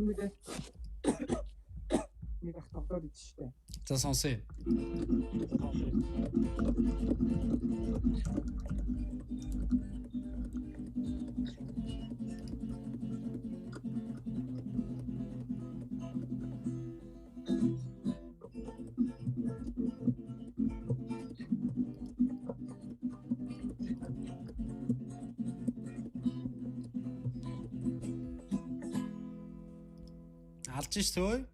Хин мэлээ? Нэг ах тоглоод идэж штэ. За, сонсъё. Алж ш төө.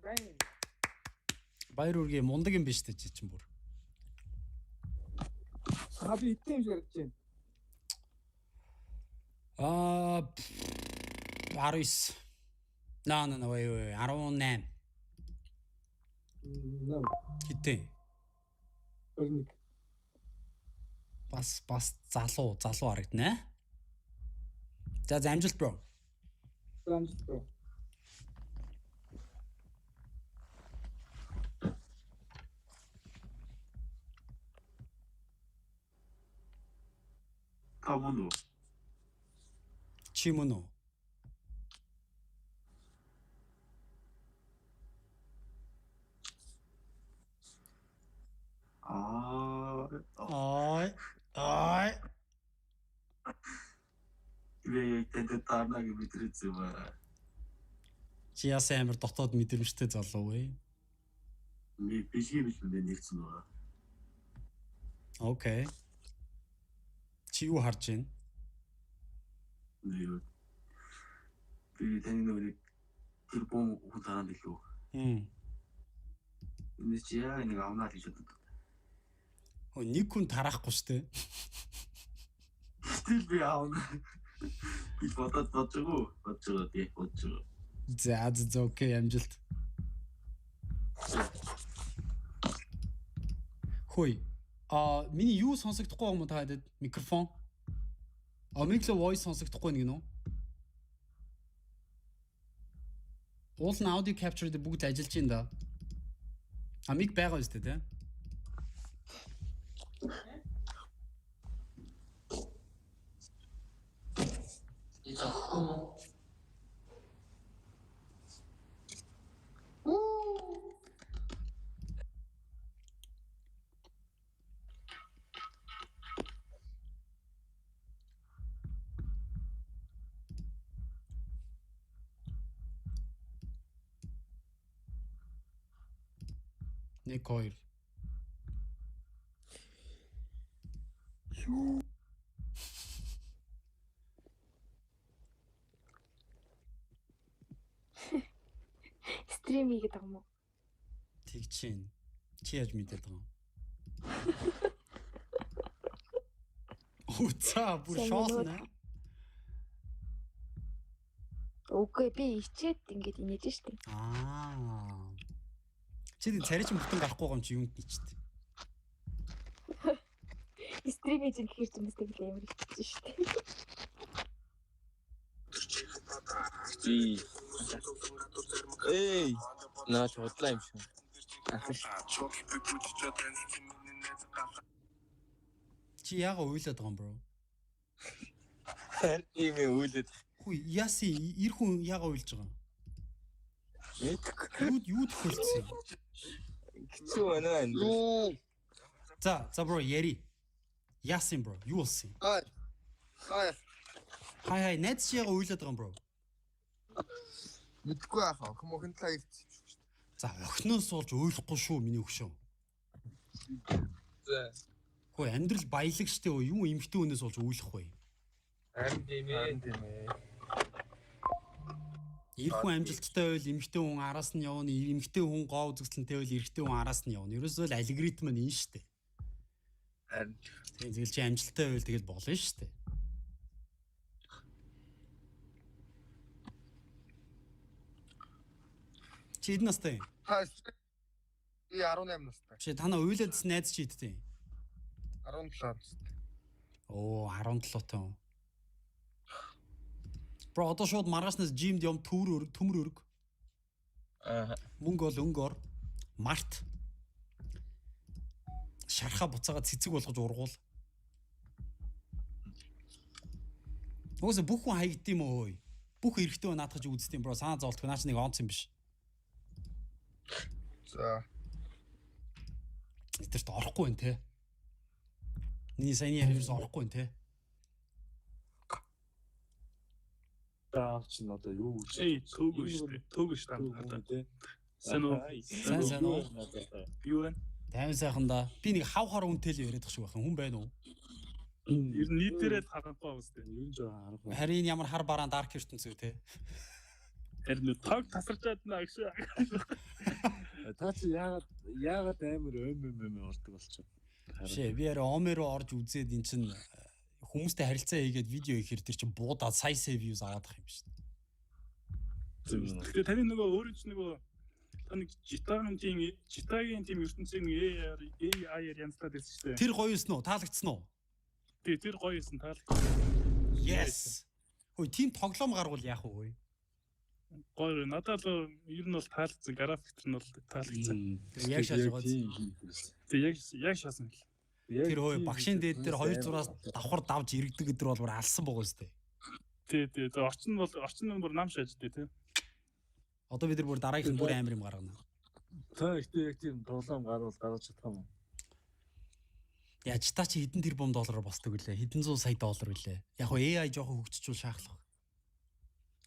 Баяр үргээ, мундаг юм биш үү чи чинь бүр. Аа, би идсэн юм шиг харагдаж байна. Аа, 19. На wait, wait, 18. No. Хитэ. 21. Бас залуу залуу харагдана. За, амжилт, bro. Амжилт, bro. Та мөн үү? Чи мөн үү? Аа, Ай. Ай. би яг тэнд таарна гэж мэдрээсэн юм аа. Чи яасан амар дотоод мэдрэмжтэй залуу вэ? Би бишги бэлгэндээ нэгдсэн байгаа. Okay. Чи юу харж байна? Юу. Би таны нэг тэр бон хүн тараад илүү. Энэ чи яа нэг авнаа гэж боддог. Хөө, нэг хүн тараахгүй штэ. Гэтэл би авна. Би бодоод бодож байгаа. Бодож байгаа, тий, бодож байгаа. За, okay, амжилт. Хөөе. А, миний юу сонсогдохгүй юм та хэдэд, микрофон? А, микро voice сонсогдохгүй нэг нүү? Уул нь audio capture дээр бүгд ажиллаж байна да. А, мик байгаа үстэй, тий? Нэг, хоёр. Юу? Stream хийгээд байгаа юм уу? Тэг чинь. Чи яаж мэдээд байгаа юм? Үцаа бүр Сайн шоолно. Үгүй, би ичээд ингээд инээж штэ. Аа. Чи тийм царай чинь бүтэн гарахгүй байгаа юм чи юунд нийчт. Stream хийж гэхэр чинь бас тэгэл амар ичиж штэ. Би. Эй, наач худлаа юм шиг. Ахш. Чи яага уйлаад байгаа юм, bro? Харин ийм юм үйлээд. Хүй, яасан эр хүн яага уйлж байгаа юм? Мэдгүй. Юу тохиолдсон юм? Хэцүү байна энэ. Юу? За, bro, яри. Яасан, bro? Юу болсон юм? Хай. Хай. Хай хай, найз чи яага уйлаад байгаа юм, bro? Мэдгүй яхаа. Охин мохин талаа ирсэн юм шүү дээ. За, охиноос болж уйлахгүй шүү, миний өгшөө. За. Хөөе, амьдрал баялаг штэ, юу эмхтэн хүнээс болж уйлах вэ? Харин тийм ээ. Харин тийм ээ. Эр хүн амжилттай байвал эмхтэн хүн араас нь явна, эмхтэн хүн гоо үзэсгэлэнтэй байвал эрэгтэй хүн араас нь явна. Ерөөсөө л алгоритм нь энэ штэ. Харин Тийм, тэгэл чи амжилттай байвал тэгэл болно штэ. Чи хэдэн настай юм? Хай. Би 18 настай. Чи танаа уйлаадс найз чи хэдтэй юм? 17 настай. Оо, 17 таа. Bro, одоо шууд маргаашнаас gym д ям, төмөр өрг, төмөр өрг. Аа. Мөнгө бол өнгө ор. Март. Шархаа буцаага цэцэг болгож ургуул. Угсаа бүх хүн хаягд юм өө. Бүх эрэгтэй хүн наадах чи үздэг юм bro. Санаа зовлтгүй наа чи нэг онц юм биш. За. Эдэрт орохгүй байна те. Миний саяны яриа ерөөс орохгүй байна те. Таав чинь одоо юу гэж. Эй, төөг шүү дээ. Төөг шүү дээ. Сайн уу? Сайн сайн уу? Юу вэ? Тайван сайхан да. Би нэг хав хар үнтэй л яриад шиг байх юм. Хүн байна уу? Ер нь нийтээрээ л харанхуй байгаа үстэй. Ер нь жоохон харанхуй. Харин энэ ямар хар бараан дарк ертөнц үү те. Харин тог тасарчаад наа гэж. Та чи яагаад амар өм ордог болчих. Шээ би яриа Оме руу орж үзээд эн чин хүмүүстэй харилцаа хийгээд видео хийхээр тэр чин буудаад сая сая views аваад ах юм шүү дээ. Тэгэхээр таны нөгөө өөрөө ч нөгөө та нэг GTA-гийн тийм ертөнцийн AI-аар янзлаад байсан шүү дээ. Тэр гоё юусэн үү? Таалагдсан уу? Тий, тэр гоё юусэн таалагдсан. Yes. Хөөе, тийм тоглоом гаргуул яах вэ? Гоё. Надад л ер нь бол таалагдсан. График төр нь бол таалагдсан. Тэр яг шалж байгаа. Тий, яг шаасан хэл. Тэр хөөе багшийн дээд дээр 2 зураас давхар давж иргэдэг гэдэг бол бүр алсан байгаа үстэй. Тий, тий. Орчин бол орчин нь бүр нам шааждээ тий. Одоо бид нар бүр дараагийнх нь бүр амар юм гаргана. Та ихтэй яг тийм тоглоом гарвал гаргаж чадах юм уу? Яаж та чи хэдэн тэрбум доллараар босдог вүлээ? Хэдэн зуун сая доллар вүлээ? Яг хөө AI жоохон хөгжчихвэл шаахлах.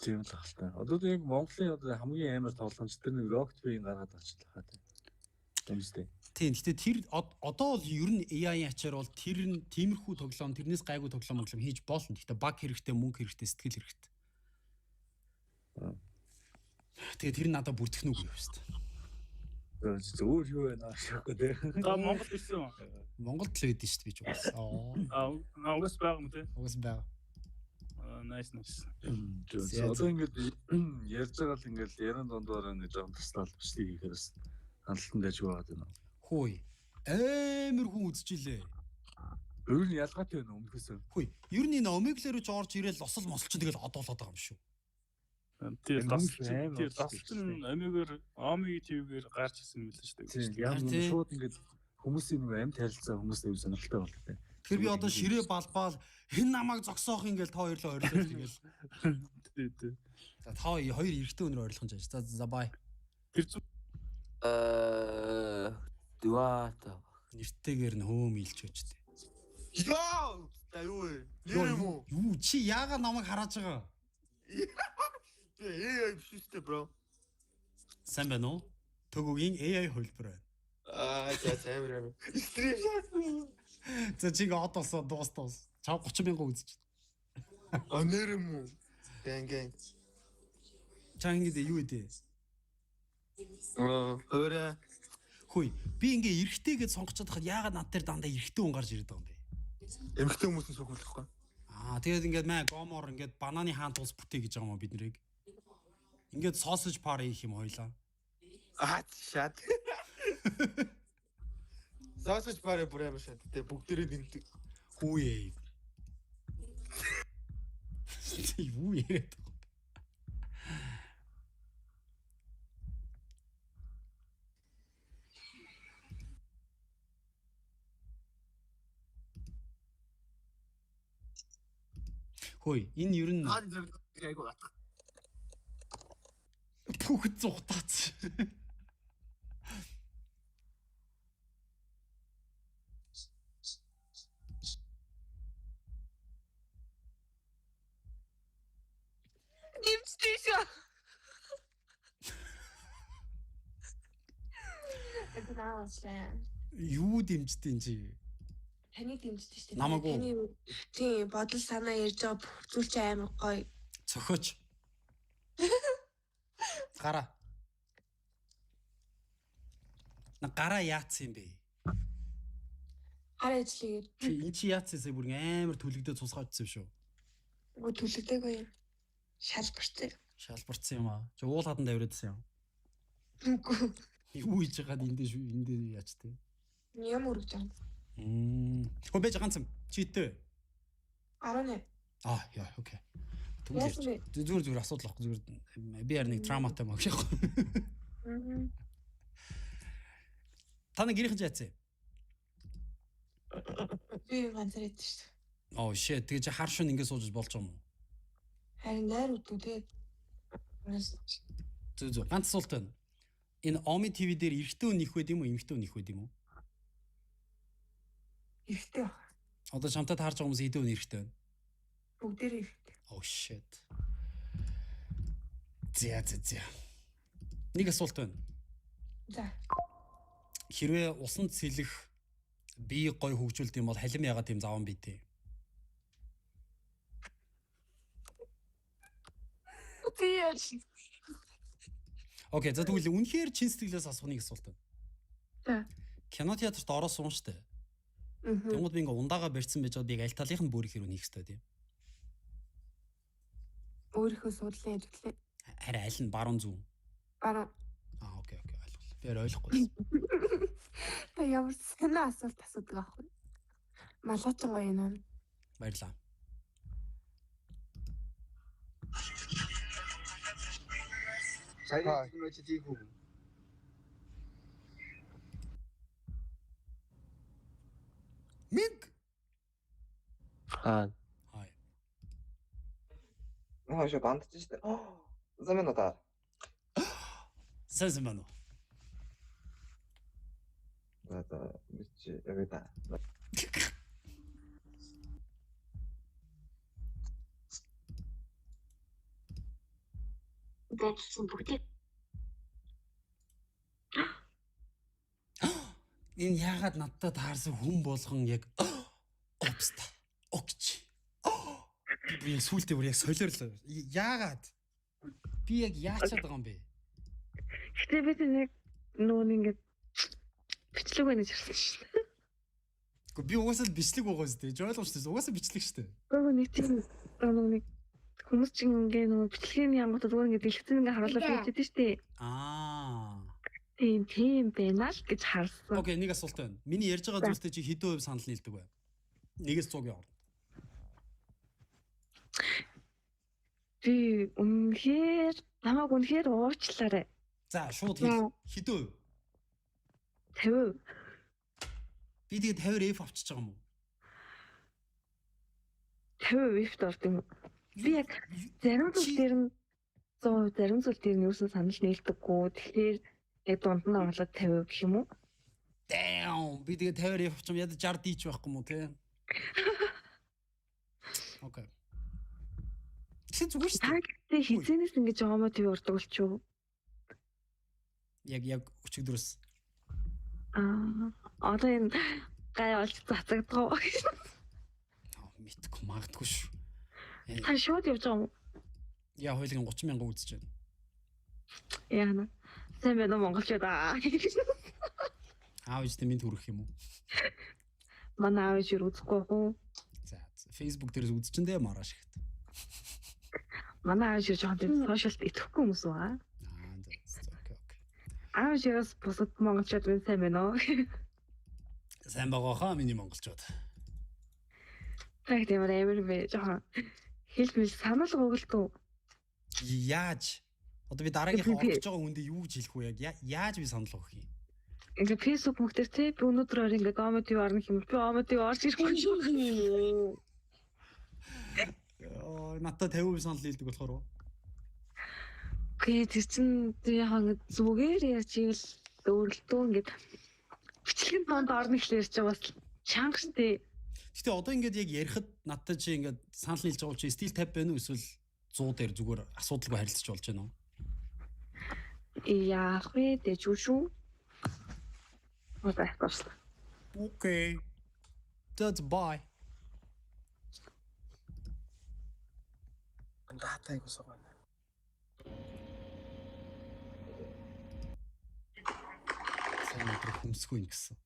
Тийм л ахaltaа. Одоо яг Монголын одоо хамгийн амар тоглоомч тэр нэг Rocket Bay-г гаргаад авчихлаа хаа. Тийм үстэй. Тийм. Гэтэ тэр одоо бол ер нь AI-ийн ачаар бол тэр нь тиймэрхүү тоглоом, тэрнээс гайгүй тоглоом хийж болно. Гэтэ баг хэрэгтэй, мөнгө хэрэгтэй, сэтгэл хэрэгтэй. Тэгээ тэр нь надад бүрдэх нүг юм шүү дээ. Өөр юу байна аашгүй дээ. Та Монгол ирсэн үү? Монголд л байдэн шүү дээ би ч угаас. Аа, угаас байгаа юм те. Угаас байгаа. Аа, nice nice. Одоо ингээд ярьж байгаа л ингээд яран дундуур нэг жоохон туслал бичлэг хийхээр бас хандлтанд дайжгүй байгаа даа. Хөөе. Амар хүн үзчихлээ. Ер нь ялгаатай байна өмнөхөөс. Хөөе. Ер нь энэ Omegle рүү ч орж ирээл лосол мосол чинь тэгэл од болоод байгаа юм шүү. Тэр лосол нь Омегаар Омег TV-гээр гарч ирсэн юм лээ шүү дээ. Яг нь шууд ингээд хүмүүсийн нэг амьд харилцаа хүмүүст аюу сонирхолтой болтой. Тэгэхээр би одоо ширээ балбаал хэн намайг зогсоох ингээл та хоёрлоо ойрлоо тэгэл. Тий, тий. За та хоёр эрэгтэй өнөр ойрлох юм жаа. За за бай. Тэр Дуата. Нэртэйгээр нь хөөм илч өчтэй. Йоо! За юу вэ? Нэр юм уу? Юу чи яагаад намайг харааж байгаа? AI биш үү, bro? Сайн байна уу? Төгөөгийн AI хувилбар байна. Аа, за сайн байна. Стрим шаасан. За чи ингээ од болсон дуус. Чав 30 мянган үзэж. А нэр юм уу? Гэн гэн. Чаа ингэ юу вэ? Аа, өөрөө. Хөөе, би ингээ эрэгтэй гэж сонгочод хахад яагаад над дээр дандаа эрэгтэй хүн гарч ирээд байгаа юм бэ? Эмэгтэй хүмүүс нь сөхөөлөхгүй. Аа, тэгээд ингээд маа гомор ингээд бананы хаант улс бүтээ гэж байгаа юм уу бид нарыг? Ингээд sausage party хийх юм хоёлаа. Аа, шат. Sausage party бүр амар шат. Тэ бүгдээрээ нэмдэг. Хүүе. Юу яриад байгаа юм бэ? Хөөе, энэ ер нь айгу гатах. Бүгд зугтаац. Дэмждэг шүү. Юу дэмждэг чи? Таныг дэмждэг шүү дээ. Намайг уу? Таны тийм бодол санаа ярьж байгаа бүх зүйл чи амар гоё. Цохиоч. Гараа. На гараа яатсан юм бэ? Гараа ижлэгээд. Чи энэ чи яатсан юм бүр амар түлэгдээ цусгаа очсон юм шүү. Үгүй түлэгдээгүй юм. Шалбарсан. Шалбарсан юм аа. Чи уул хадан давираадсан юм. Үгүй. Юу хийж байгаад эндээ шүү эндээ яач тээ. Юм өргөж байгаа. Хөө байж ганц юм. Чи идэ. 18. Аа яа окей. Тэгвэл зүгээр зүгээр асуудал ахгүй зүгээр би яар нэг травматай маа гэж. Та нэг гэрийнхэн яатсан? Би ганцаар идсэн шүү дээ. Oh shit. Тэгээ чи хар шун ингэ сууж болж байгаа юм уу? Харин найр үдүү тэгээд Зүг зүг. Ганц асуулт байна. Энэ Omi TV дээр эрэгтэй хүн нэх байд юм уу, эмэгтэй хүн нэх байд юм уу? Эрэгтэй баг. Одоо чамтай таарч байгаа хүмүүс хэдэн хүн эрэгтэй байна? Бүгдээрээ эрэгтэй. Oh shit. За за за. Нэг асуулт байна. За. Хэрвээ усанд сэлэх бие гой хөгжүүлд юм бол халим ягаад тийм заван бий те? Тий. Окей, за тэгвэл үнэхээр чин сэтгэлээс асуух нэг асуулт байна. За. Кино театрт ороо суун штэ. Тэнгууд би ингээ ундаага барьсан байж байгаад би яг аль талынх нь бүрийнх рүү хийх ёстой тийм. Өөрийнхөө суудлын ажиглаа. Харин аль нь баруун зүүн? Баруун. Аа, окей, окей, ойлголоо. Би арай ойлгохгүй байсан. Та ямар сонин асуулт асуудаг аахгүй. Малгайчин гоё юм. Баярлалаа. Сая чи тийхүү. Миг. Аа. Хай. Хойшоо бандж штэ. Замэн одоо. Сайн сайн байна уу? За за бич яваа. Дайчсан бүгдийг Энэ яагаад надтай таарсан хүн болгон яг опста. Огч. Би яг сүултээ бүр яг солиорлоо. Яагаад? Би яг яачаад байгаа юм бэ? Гэтэ би нэг нүүн ингээд бичлэг байна гэж харсан шин. Гэхдээ би угаасаа л бичлэг байгаа зү. Ойлгомжтой. Угаасаа бичлэг шүү дээ. Гүн нэг тийм нэг хүмүүс чинь ингээ нөгөө бичлэгийн янготод зүгээр ингээ дэлгэцэн ингээ харуулаад байж байдаг шүү дээ. Аа. Тийм тийм байна л гэж харсан. Окей, нэг асуулт байна. Миний ярьж байгаа зүйлтэй чи хэдэн хувь санал нийлдэг вэ? 1-ээс 100-ийн хооронд. Би үнэхээр намайг үнэхээр уучлаарай. За, шууд хэл. Хэдэн хувь? 50. Би тэгээд 50 F авчиж байгаа юм уу? 50 F-д орд юм уу? Би яг зарим зүйл дээр нь 100%, зарим зүйл дээр нь юусэн санал нийлдэггүй. Тэгэхээр яг дунд нь оруулаад 50 гэх юм уу? Damn, би тэгээд 50 F авчим ядаж 60 дийч байхгүй юм уу те? Окей. Чи зүгээр шүү дээ. Та хизэнээс ингэж Омо ТV ордог болчих уу? Яг яг өчигдрөөс. Аа, одоо энэ гай олж цацагдгаа. Мэдгүй магадгүй шүү. Та шууд явж байгаа юм уу? Яа, хоёулын 30 мянган үзэж байна. Яана. Сайн байна уу монголчууд аа. Аав ээжтэй минь төрөх юм уу? Манай аав ээж үзэхгүй хүү. За, Facebook дээрээс үзчихэндээ дээ маргааш ихэд. Манай аав ээж жоохон тийм сошиалд итгэхгүй хүмүүс уу? Аа, за, окей, окей. Аав ээжээс бусад монголчууд минь сайн байна уу? Сайн байгаа хаа миний монголчууд. Яг тийм амар бэ жоохон хэл мэл санал гуглдуу. Яаж? Одоо би дараагийнхаа орж байгаа хүндээ юу гэж хэлэх вэ яг? Яаж би санал өгөх юм? Ингээ Facebook мөх дээр те би өнөөдөр орой ингээ Омо ТV орно гэх юм би Омо ТV орж ирэхгүй шүү. Йоо, надад 50% санал нийлдэг болохоор уу? Үгүй тэр чин яг ингээ зүгээр ярьж ивэл өөрөлдөө ингээд бичлэгийн донд орно гэхлээр чи бас чанга штэ. Гэтэ одоо ингээд яг ярихад надад чи ингээд санал нийлж байгаа бол чи стил 50 байна уу эсвэл 100 дээр зүгээр асуудалгүй харилцаж болж байна уу? Яах вэ? Дэжүү шүү. Окей. That's bye. Дата айгуу суугаа. Сайн өдөр хөмсгүй гэсэн.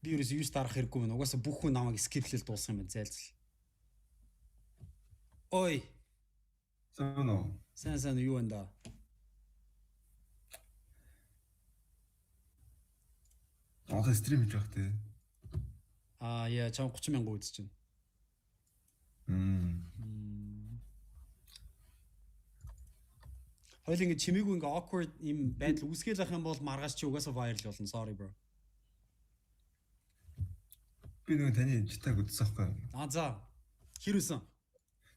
Би ерөөсөө юус дарах хэрэггүй мэн. Угаасаа бүх хүн намайг скиплэл дууссан юм байна. Зайлцал. Ой. Сайн уу? Сайн сайн юу энэ да? Одоо стрим хийж байх тий. Аа яа, чам 30 мянга үзэж байна. Хоёул ингэ чимээгүй ингээ awkward юм байдал үүсгээл ах юм бол маргааш чи угаасаа viral болно. Sorry bro. Би нөгөө таны читаг үзсэн байхгүй юу? А за. Хэр үсэн?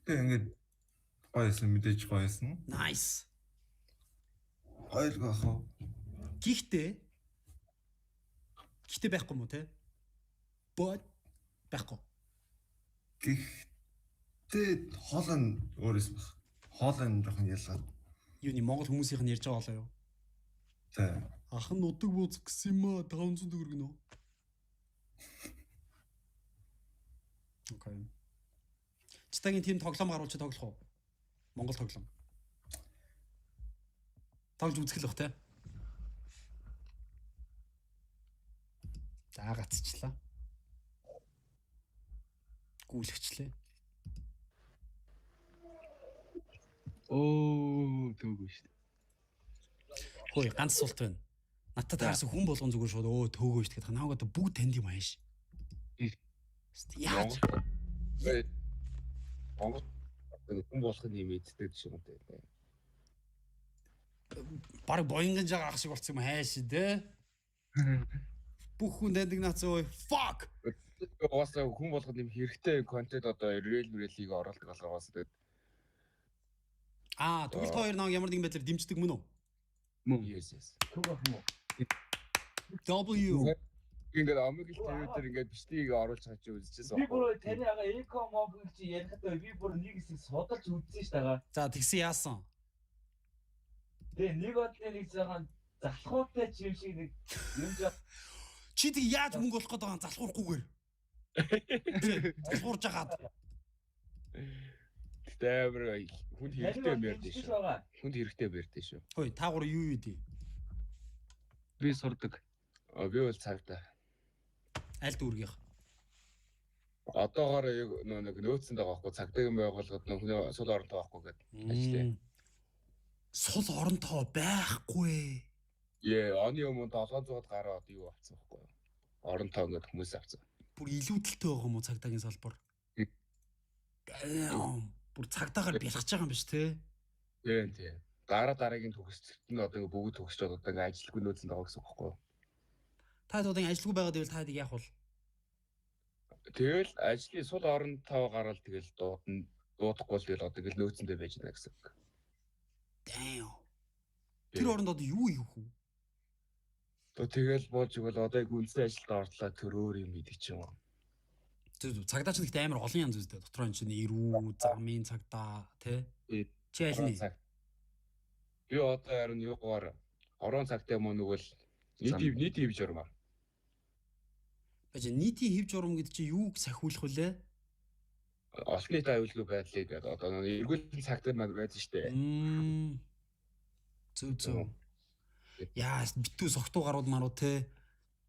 Тэгээ ингээд гоёсэн мэдээж гоёсэн. Nice. Гоёлгүй ах уу? Гэхдээ гэхдээ байхгүй мó те? But байхгүй. Гэхдээ хоол нь өөрөөс бах. Хоол нь жоохон ялгаад. Юуны Монгол хүмүүсийнх нь ярьж байгаа болоо юу? Тэ. Ах нь удаг бууз гэсэн юм аа 500 төгрөг нөө. Окей. Читагийн тим тоглоом гаруул чи тоглох уу? Монгол тоглоом. Тоглож үзэх л бах те. За гацчлаа. Гүйлгчлээ. Оо төөгүй шүү дээ. Хөөе ганц султ байна. Надад таарсан хүн болгон зүгээр шууд өө төөгөө шүү гэдэг. Намайг одоо бүгд танд юм ааш. Яаж? Монгол хүн болох нь юм эддэг шиг юм дээ. Бараг боёнгон жагаа ах шиг болсон юм хайш дээ. Бүх хүн таньдаг наац өө fuck. Угаасаа хүн болгонд юм хэрэгтэй контент одоо реал мөрөлийг оруулдаг болохоор угаасаа тэгээд Аа тэгвэл та хоёр намайг ямар нэгэн байдлаар дэмждэг мөн үү? Мөн. Yes yes. Төг ах юм уу? W Ингээд Омег TV дээр ингээд бичлэгийг оруулж байгаа чи үзчихсэн Би бүр таны ага эко моб гэж ярихад би бүр нэг хэсэг судалж үзсэн шүү дээ. За тэгсэн яасан? Тэгээ нэг бодлын нэг жоохон залхуутай ч юм шиг нэг юм жоо Чи тэг яаж мөнгө олох гээд байгаа юм залхуурахгүйгээр. Залхуурж хагаад. Гэтэ амар хүнд хэрэгтэй юм ярьдээ шүү. Хүнд хэрэгтэй юм ярьдээ шүү. Хөөе та гур юу юу дээ? Би сурдаг. А би бол цагдаа. Аль дүүргийнх? Одоогоор яг нөө нэг нөөцөнд байгаа байхгүй цагдаагийн байгууллагад нөө хүний сул оронтой байхгүй гэдэг ажиллая. Сул оронтой байхгүй. Ее, оны өмнө 700-ад гаруй одоо юу авсан байхгүй юу? Оронтой ингээд хүмүүс авсан. Бүр илүүдэлтэй байгаа юм уу цагдаагийн салбар? Damn. Бүр цагдаагаар бялхаж байгаа юм биш те? Тийм тийм. Дараа дараагийн төгсөлт нь одоо ингээд бүгд төгсөж одоо ингээд ажилгүй нөөцөнд байгаа гэсэн үг байхгүй юу? Та одоо ажилгүй байгаад байвал та хэд яах вэ? Тэгэл ажлын сул оронтой гарал тэгэл дуудана. Дуудахгүй л тэгэл одоо ингээл нөөцөндөө байж байна гэсэн үг. Damn. Тэр оронд одоо юу хийх вэ? Одоо тэгэл болж игэл одоо яг үндсэн ажилд орлоо тэр өөр юм хийдэг ч юм уу. Зүг зүг цагдаа ч нэгт амар олон янз үздэг. Дотроо энэ чинь эрүү, замын цагдаа тий? Чи аль нь? Би одоо харин юугаар орон цагтай мөн нөгөө л нийт хэв журмаар. Баж нийтийн хэв журам гэдэг чи юуг сахиулах вүлээ? Олон нийт аюулгүй байдлыг гэдэг одоо нөгөө эргүүлэн цагтай маг байдаг шүү дээ. Зүг зүг. Яа битүү согтуу гарууд маруу те.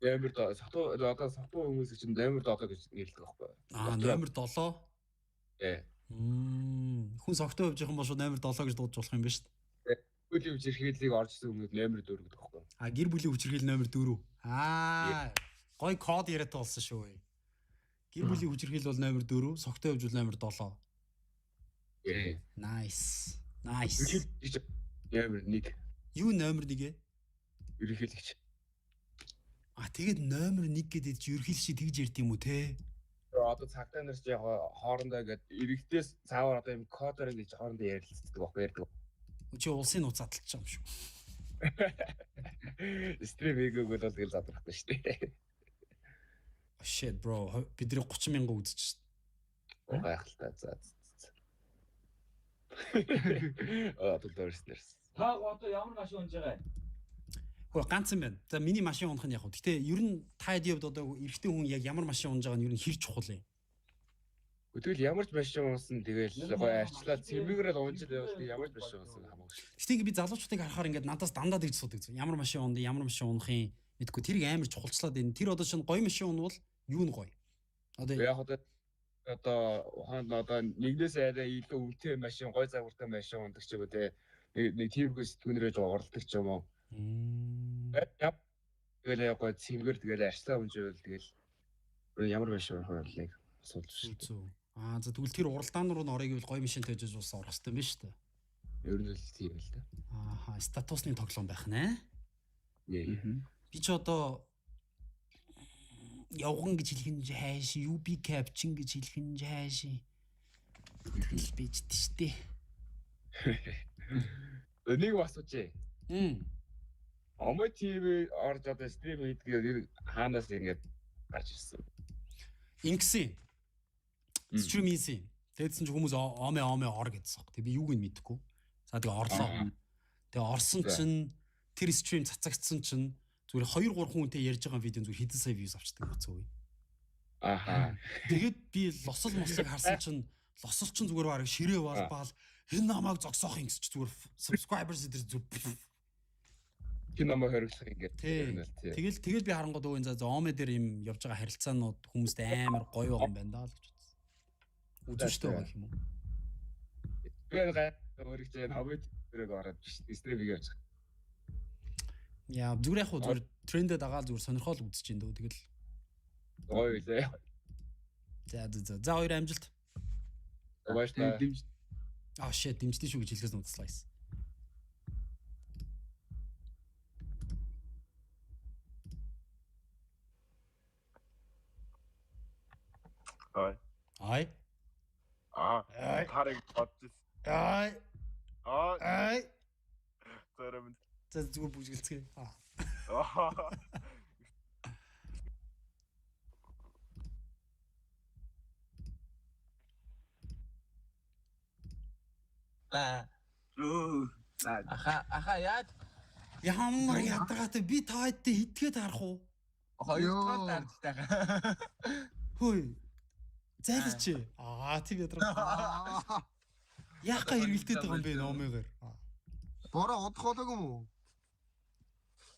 Номер согтуу одоо согтуу хүмүүс чинь номер 7 гэж нэрлэдэг байхгүй юу? Аа номер 7. Ээ. Хүн согтуу явж байгаа юм бол шууд номер 7 гэж дуудаж болох юм байна шүү дээ. Бүлийн хүчирхийллийг орж ирсэн хүмүүс номер 4 гэдэг байхгүй юу? А гэр бүлийн хүчирхийлэл номер 4. Аа гой код яриатай болсон шүү. Гэр бүлийн хүчирхийлэл бол номер 4, согтуу явж бол номер 7. Ээ. Nice. Nice. Номер 1. Юу номер 1 ээ? Ерөнхийлөгч. А тэгээд номер 1 гэдэг чи ерөнхийлөгч тэгж ярьд юм уу те? Одоо цагтаа нар чи яг хоорондоо ингээд иргэдээс цаавар одоо юм кодоор ингэж хоорондоо ярилцдаг байхгүй ярьдаг. Чи улсын нууц задлж байгаа юм шүү. Стрим хийгээгүй бол тэгэл задрахгүй шүү дээ. Shit bro, бидний 30 мянган үзэж шээ. Гайхалтай. За. Аа төлөөрснэрс. Та одоо ямар машин унж байгаа юм? Хөө ганц юм байна. За миний машин унах нь яг хөө. Гэтэ ер нь та хэдийн хувьд одоо эрэгтэй хүн яг ямар машин унж байгаа нь ер нь хэр чухал юм? Тэгвэл ямар ч машин унсан тэгэл гоё арчлаа цэмбигрэл унжил явал ямар ч машин унсан хамаагүй шүү. Гэтэ ингээ би залуучуудыг харахаар ингээд надаас дандаа тэгж асуудаг зү. Ямар машин унд, ямар машин унах юм мэдгүй. Тэрийг амар чухалчлаад байна. Тэр одоо шинэ гоё машин унвал юу нь гоё? Одоо яг одоо ухаанд одоо нэгнээс арай илүү үнэтэй машин, гоё загвартай машин ундаг ч юм уу те. Нэг тиймэрхүү сэтгүүнрээ жоо оролдог ч юм уу. Тэгэл яг гоё цэмгэр тэгэл арчлаа унжвал тэгэл ямар машин унах вэ нэг асуудал шүү. Аа за тэгвэл тэр уралдаан руу н орё гэвэл гоё машин тавьж бас орох хэрэгтэй юм байна шүү дээ. Ер нь л тийм л да. Ааха, статусны тоглоом байх нэ. Yeah. Би ч одоо явган гэж хэлэх нь хайш, UB caption гэж хэлэх нь хайш. Тэгэл бийждэг штэ. Нэг асууч. Мм. Омо ТV орж одоо стрим хийдгээр ер хаанаас ингэж гарч ирсэн. Ингэсэн. Стрим хийсэн. Тэгэдсэн чи хүмүүс оме оме ор гэдсэн. Тэг би юуг нь мэдэхгүй. За тэгээ орлоо. Тэгээ орсон чинь тэр стрим цацагдсан чинь зүгээр 2 3 хүнтэй ярьж байгаа видео зүгээр хэдэн сая views авчдаг бацсан үе. Аха. Тэгээд би лосол мослыг харсан чинь лосол чинь зүгээр бараг ширээ балбаал энэ намайг зогсоох юм гэсэн чи зүгээр subscribers дээр зүгээр Хин намайг хориглох ингээд. Тэгэл тэгэл би харангууд өө энэ за оме дээр юм явж байгаа харилцаанууд хүмүүст амар гоё байгаа юм байна даа л гэж бодсон. Үзүүштэй байгаа юм уу? Би өөрийг чинь хавьд тэрэг ороод биш стрим хийж байгаа. Яа зүгээр яг хуу зүгээр трендэд дагаад зүгээр сонирхол үзэж ин дөө тэгэл гоё үлээ. За за за хоёр амжилт. Баярлалаа. Дэмж. Аа shit дэмждээ шүү гэж хэлэхээс нууцлаа. Ай. Ай. Аа. Тарыг бодож. Ай. Аа. Ай. Зэрэг. За зүгээр бүжгэлцгээе. Аа. Ба. Өө. Аха аха яаж Ямар ядаргаатай би та хэдтэй хитгээд харах уу? Хоёр дахь дарж байгаа. Хөөе. Зайлаач. Аа тийм ядаргаа. Яах га эргэлдээд байгаа юм бэ номыгаар. Бороо удах болоогүй юм уу?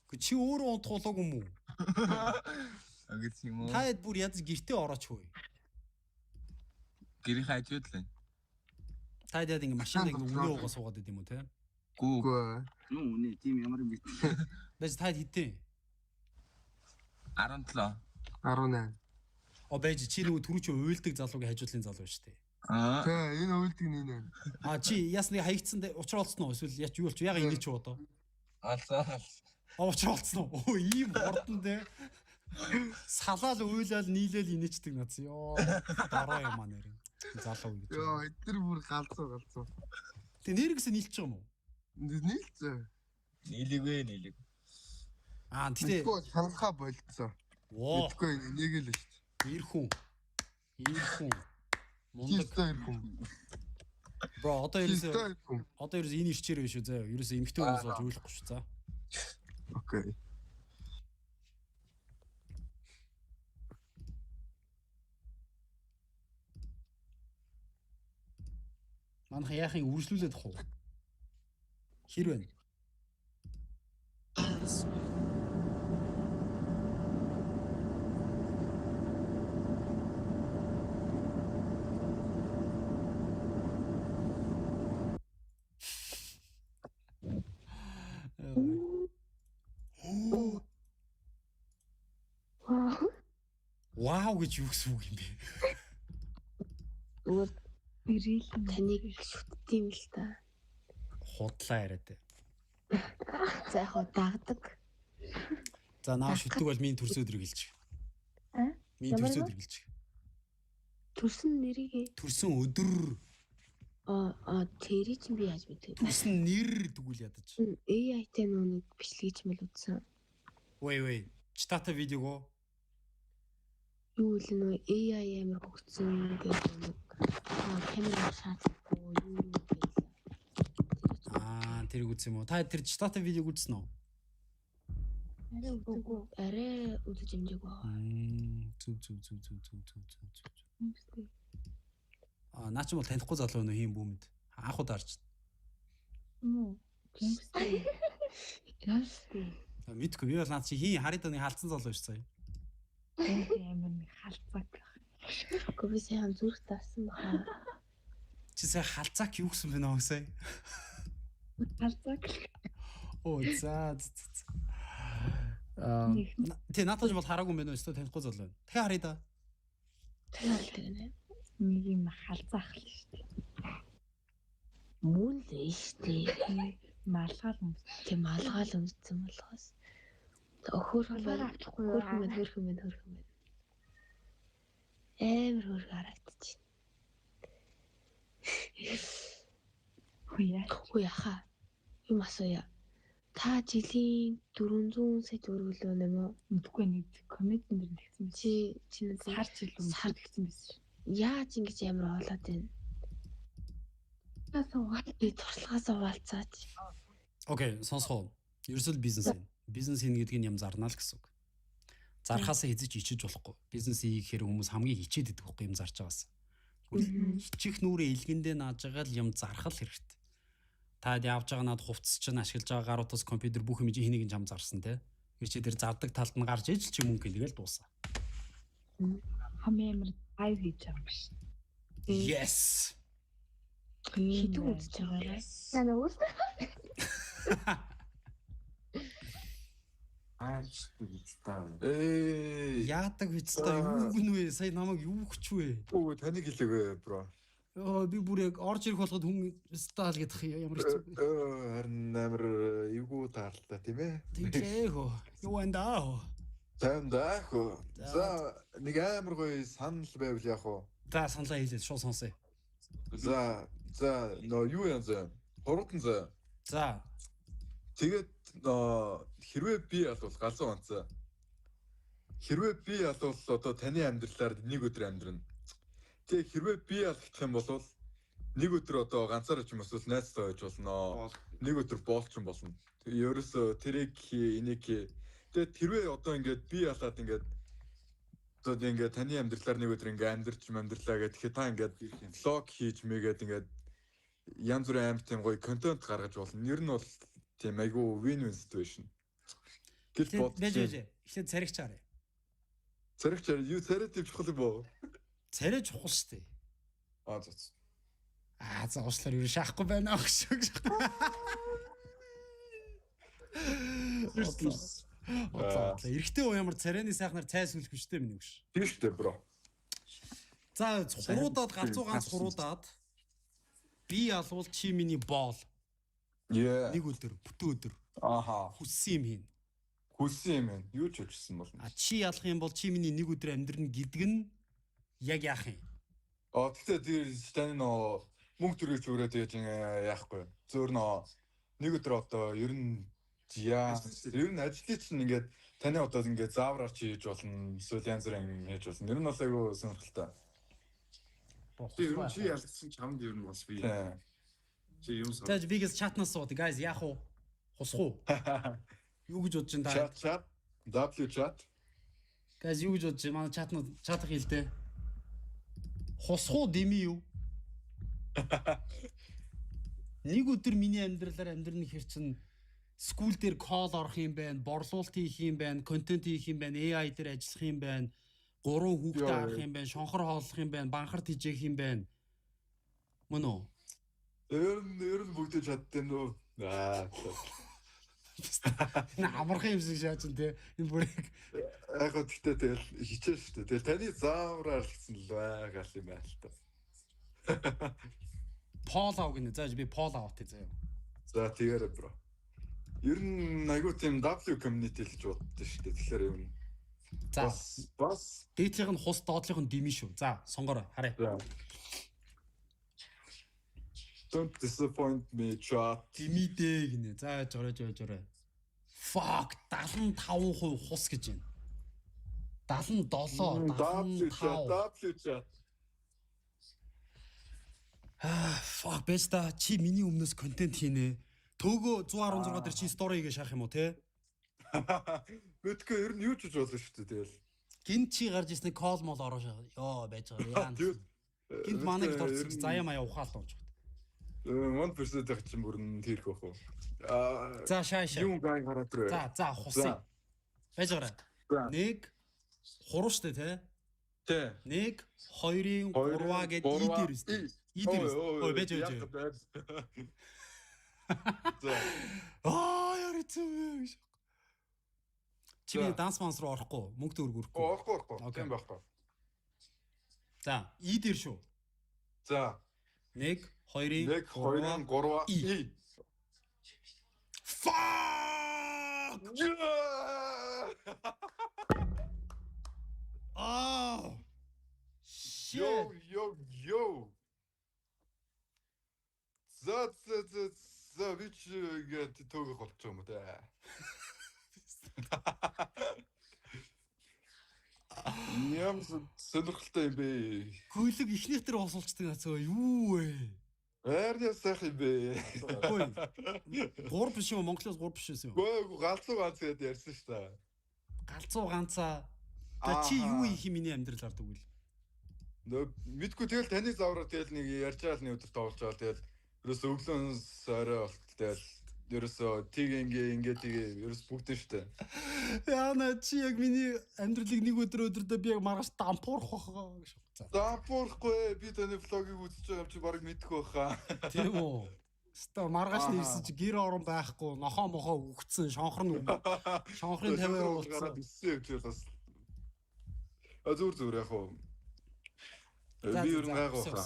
Гэхдээ чи өөрөө унтах болоогүй юм уу? Агц юм уу? Та хэд бүр ядаж гэртээ орооч хөөе. Гэрийнхээ хажууд л байна. Та хэд яд ингэ машинд ингэ үнэ уугаа суугаад байд юм уу те? Гүү. Юу үнэ тийм ямар юм бэ? Байж та хэд хэдтэй? 17. 18. О байж чи нөгөө түрүү чи уйлдаг залуугийн хажуудлын залуу шүү дээ. Аа. Тэ энэ уйлдаг нь энэ. А чи ясны хаягдсан учраа олцсон уу? Эсвэл яач юу болч яга инээ чи одоо? Олсон. А учраа олцсон уу? Өө ийм хурдан те. Салаал уйлал нийлээл инээчдэг нац. Йоо дорой юм а нэр. Залуу гэж. Йоо эдгээр бүр галзуу галзуу. Тэг нэргээс нийлж байгаа юм уу? Нийлцээ. Нийлээгүй нийлээгүй. Аа тэгтээ Мэдгүй санахаа болцсон. Мэдгүй энийг л шүү дээ. Ир хүн. Ир хүн. Мундаг. Ир хүн. Бро одоо ерөөсөө одоо ерөөсөө энэ ирчээр биш үү заяа. Ерөөсөө эмэгтэй хүмүүс болж уйлахгүй шүү за. Окей. Манайхан яахын үргэлжлүүлээд ах уу? Хэр байна? Вау гэж юу гэсэн үг юм бэ? Зүгээр таныг шүтдэг юм л та. Худлаа яриад. За яг хоо дагдаг. За наа шүтдэг бол миний төрсөн өдрийг хэлчих. Аа? Миний төрсөн өдрийг хэлчих. Төрсөн нэрийг Төрсөн өдөр. Аа тэрийг чинь би яаж мэдээ. Төрсөн нэр тэгвэл ядаж. AI-тай нэг бичлэгийг ч мэл үзсэн. Вэй вэй. Читата видеого. Юу л нөө AI амар хөгжсөн гэдэг нэг камер шаардлагагүй юу юу гэл. Аа тэрийг үзсэн юм уу? Та тэр читата видеог үзсэн үү? Арай үзээгүй. Арай үзэж амжаагүй байгаа. Зүг зүг зүг зүг зүг зүг зүг зүг. Аа наа чи бол танихгүй залуу нөө хийм бүүмэд. Анх удаа харж. Муу. Гэмстэй. Гэмстэй. Мэдгүй би бол наа чи хийн харид нэг халдсан залуу шүү заяа. Амар нэг халцаак байх. Үгүй би сайн зүрх дарсан баха. Чи сая халзаак юу гэсэн бэ нөө сая? Халцаак. Оо за за. Аа тий наатаж бол хараагүй юм байна уу? Өстө танихгүй залуу байна. Дахиад харъя да. Дахиад харъя гэнэ. Нэг юм халзаах л шүү дээ. Мөн л штэ. Малгаал өмс. Тийм малгаал өмссөн болохоос. Хөөрхөн байна. авчихгүй юу? Хөөрхөн байна, хөөрхөн байна, хөөрхөн байна. Амар хөөрхөн харагдчих. Хөөе. Хөөе яха. Юм асууя. Та жилийн 400 сая төгрөг лөө нэм үү? Мэдгүй нэг комедиан дэр нэгсэн байсан. Чи чи нэг сар жил сар тэгсэн байсан шүү. Яаж ингэж амар хоолоод байна? Би туршлагаас хуваалцаач. Окей, сонсгоо. Ерөөсөө л бизнес юм. Бизнес хийнэ гэдэг нь юм зарнаа л гэсэн үг. Зархаасаа хэзээ ч ичиж болохгүй. Бизнес хийхээр хүмүүс хамгийн хичээд идэх байхгүй юм зарж байгаас. Хичих нүрээ илгэндээ нааж байгаа л юм зарах л хэрэгтэй. Та явж байгаа над хувцас чинь ашиглаж байгаа гар утас компьютер бүх юм чинь хэнийг нь чам зарсан те. Тэр чи тэр зардаг талд нь гарч ижил чи мөнгө хийгээл дуусаа. Хамгийн амар лайв хийж байгаа юм биш. Yes. Хэдэн үзэж байгаа вэ? Наа үс. Ээ. Яадаг хэвчтэй юу гэнэ вэ? Сая намайг юу хүч вэ? Үгүй таныг хэлээгүй бро. Йоо би бүр яг орж ирэх болоход хүн стаал гэдэг ямар хэцүү. Харин амар эвгүй таарлаа тийм ээ. Тэглээ хөө. Юу энэ даа хөө. Тайм даа хөө. За нэг амар гоё санал байвал яах вэ? За саналаа хэлээ шууд сонсъё. За за нөө юу юм зэ? Хурдан зэ. За. Тэгээд хэрвээ би алвал галзуу онцоо. Хэрвээ би алвал одоо таны амьдралаар нэг өдөр амьдрна. Тэгээ хэрвээ би алгах юм бол нэг өдөр одоо ганцаараа ч юм эсвэл найзтай байж болно. Нэг өдөр боолч юм болно. Тэгээ ерөөсөө тэрийг хий, энийг хий. Тэгээд хэрвээ одоо ингээд би алаад ингээд одоо ингээд таны амьдралаар нэг өдөр ингээд амьдрч амьдралаа гэх тэгэхээр та ингээд влог хийж мэгээд ингээд янз бүрийн амар тийм гоё контент гаргаж болно. Ер нь бол тийм айгүй win win situation. Гэж бодож. Байж байж. Эхлээд царигч харъя. Царигч харъя. Юу царай тийм чухал юм боо? Царай чухал шүү дээ. Аа зөө. Аа за уушлаар юу шаахгүй байна гэж. Отлаа. Эрэгтэй уу ямар царайны сайхнаар цай сүлэх биш үү миний өгш. Тийм шүү дээ бро. За хуруудаад галзуу ганц хуруудаад би алвал чи миний боол. Нэг өдөр, бүтэн өдөр. Ааха. Хүссэн юм хийн. Хүссэн юм байна. Юу ч хүссэн болно. А чи ялах юм бол чи миний нэг өдөр амьдрна гэдэг нь яг яах юм? А тэгтээ тэр таны нөө мөнгө төрөж өрөөд яаж яахгүй. Зөөр нөө нэг өдөр одоо ер нь яа ер нь ажлыг чинь ингээд таны одоо ингээд заавраар чи хийж болно. Эсвэл янз бүрийн юм хийж болно. Ер нь бол айгүй сонирхолтой. Тэг ер нь чи ялгсан чамд ер нь бас би. Чи юм сан. Тэгэж бигээс чатнаас сууд guys яах вэ? Хусах уу? Юу гэж бодож байна та? Chat chat W chat. Guys юу гэж бодож байна? Манай чатнууд чатах хэлтэй. Хусах уу дими юу? Нэг өдөр миний амьдралаар амьдрна хэр чин скул дээр кол орох юм байна, борлуулалт хийх юм байна, контент хийх юм байна, AI дээр ажиллах юм байна, гурван хүүхдээ харах юм байна, шонхор хооллох юм байна, банхар тижээх юм байна. Мөн үү? Ер нь бүгдээ чаддсан дөө. Аа. Энэ амархан юм шиг шаачин те. Энэ бүрийг яг гоо тэгтээ тэгэл хичээн шүү дээ. Тэгэл таны заавраар л гэсэн л байгаа юм байна л та. Пол ав гинэ. За би пол авах тий заяа. За тэгээрэй бро. Ер нь айгуу тийм W community л гэж боддоо шүү дээ. Тэгэхээр юм. За бас дээдлийнх нь хус доотлийнх нь дими шүү. За сонгороо харъя. Don't disappoint me chat. Димидэ гинэ. За жорой жорой жорой. Fuck 75% хус гэж байна. 77 75 W chat. Аа fuck бэста чи миний өмнөөс контент хийнэ. Төөгөө 116 дээр чи стори хийгээ шахах юм уу те? Мэдгүй ер нь юу ч хийж болно шүү дээ тэгэл. Гинт чи гарч ирсэн кол мол ороо шахах. Йоо байж байгаа яа. Гинт манай гэрт орсон заяа маяа ухаал дууж. 1% яг чинь бүр нь тэрх байх уу. Аа За шаа шаа. Юм гай гараад ирээ. За за хусъя. Байж байгаарай. 1 3 штэ те. Тэ. 1 2-ын 3-аа гээд и дээр үстэй. И дээр үстэй. Ой байж байж. За. Аа яар хэцүү вэ. Чи миний данс манс руу орохгүй, мөнгө төгрөг өрөхгүй. Орохгүй орохгүй. Тийм байхгүй. За, и дээр шүү. За. 1 2 1 2 3 И. Fuck! Oh! Shit. Yo yo yo. За за за за би чи ингээд төөгөх болчих юм уу те. Ямар сонирхолтой юм бэ? Гүйлэг ихнийх дээр усуулцдаг нацаа юу вэ? Хайр сайхан юм бэ? Үгүй. 3 биш юм Монголоос 3 биш байсан юм. Үгүй галзуу ганц гэдээ ярьсан шүү дээ. Галзуу ганцаа. За чи юу хийх юм миний амьдралаар тэгвэл? Нөө мэдгүй тэгэл таны завраар тэгэл нэг ярьж байгаа л нэг өдөр тоглож байгаа тэгэл ерөөсөө өглөөнс орой болтол тэгэл ерөөсөө тийг ингээ ингээ тийг ерөөс бүгдэн шүү дээ. Яна чи яг миний амьдралыг нэг өдөр өдөрдөө би яг маргааш дампуурах байхаа гэж. За. Дампуурахгүй би таны влогийг үзэж байгаа юм чи барыг мэдэх байхаа. Тийм үү. Ста маргааш нь ирсэн чи гэр орон байхгүй, нохоо мохоо үгцэн, шонхор нь шонхрын 50 уулзсан. Өссөн юм чи бас. А зүр зүр яг уу. Би ер нь гайгүй хаа.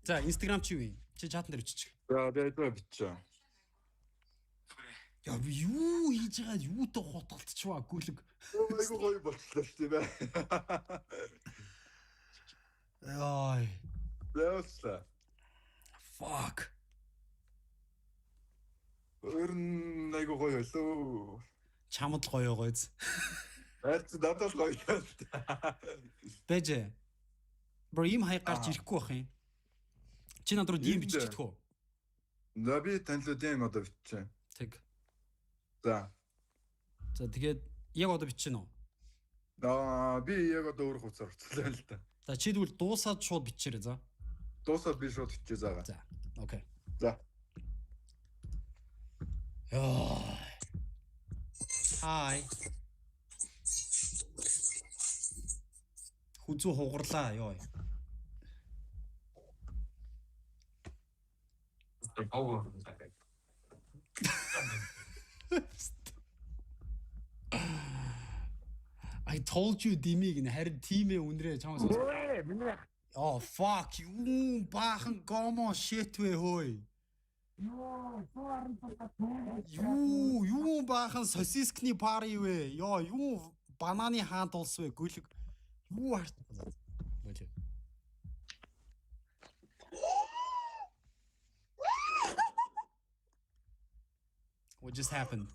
За, Instagram чи юу юм? Чи чатан дээр биччих. За, би айдаа бичээ. Яа, би юу хийж байгаа юутай хутгалтчваа гүлэг. Айгу гоё болчихлоо шүү дээ. Яй. Яасан. Fuck. Ер нь айгу гоё байлоо. Чамд л гоё гоёз. Айц надад л гоё л. Бэжэ. Бро ийм хаяг гарч ирэхгүй байх юм. Чи над руу DM бичиж чадах уу? За би танилуу DM одоо биччихэ. Тэг. За. За тэгээд яг одоо биччихнэ үү? Аа би яг одоо өөр хувцаар орцлоо л та. За чи тэгвэл дуусаад шууд бичээрэй за. Дуусаад би шууд бичээ заагаа. За. Окей. За. Яа. Хай. Хүзүү хугарлаа ёо. I told you димиг нэ харин тимээ үнрээ чамаас. Oh fuck юу баахан гомо shit вэ хөөе. Юу юу баахан сосискны пари вэ? Йоо юу бананы хаант улс вэ? Гүлэг юу харт. Болоо. What just happened?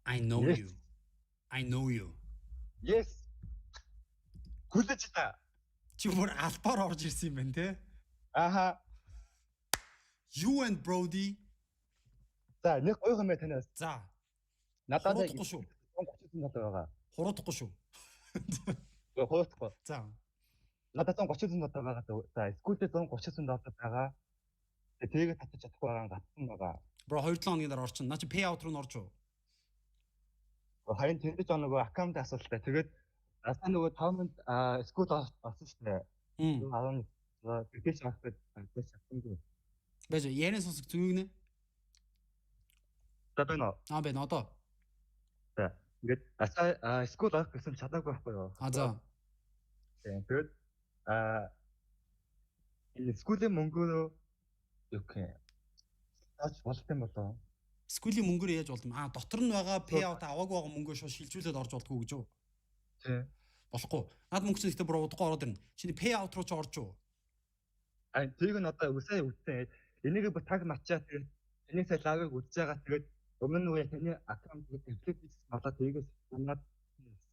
I know Yes. you. I know you. Yes. Хүлээж та. Чи бүр албаар орж ирсэн юм байна те? Аха. You and Brody. За нэг гоё юм байна танаас. За. Надад яг Хуруудахгүй шүү. 130 доллар байгаа. Хуруудахгүй шүү. Үгүй хуруудахгүй. За. Надад 130 доллар байгаа. За, скүлдээ 130 доллар байгаа. Тэгээ тэгээд татаж чадахгүй байгаа гатсан байгаа. Бро 2-7 хоногийн дараа орчин. Наа чи payout руу н орж уу? Харин тэндэж он нөгөө аккаунт асуултаа. Тэгээд асаа нөгөө 5 минут скул орсон шүү дээ. 11 тэгэж авах гэж тэгэж чадсангүй. Байж яриан сонсох зүг нэ. За байна уу? Аа байна одоо. За. Ингээд асаа скул авах гэсэн чадаагүй байхгүй юу? А за. Тийм. Тэгээд энэ скулийн мөнгөөрөө юу гэх юм. Таач болт юм болоо. Скулийн мөнгөөр яаж болд юм? Аа дотор нь байгаа payout аваагүй байгаа мөнгөө шууд шилжүүлээд орж болдгоо гэж юу? Тийм. Болохгүй. Над мөнгө чинь ихтэй бүр удахгүй ороод ирнэ. Чиний payout руу чи орж уу? А тэрийг нь одоо үсээ үтсэн. Энийг бүр таг мачаа тэгээд таны сая лавыг үзэж байгаа тэгээд өмнө нь үе таны аккаунт эвлээд хийсэн болоо тэрийгээс унаад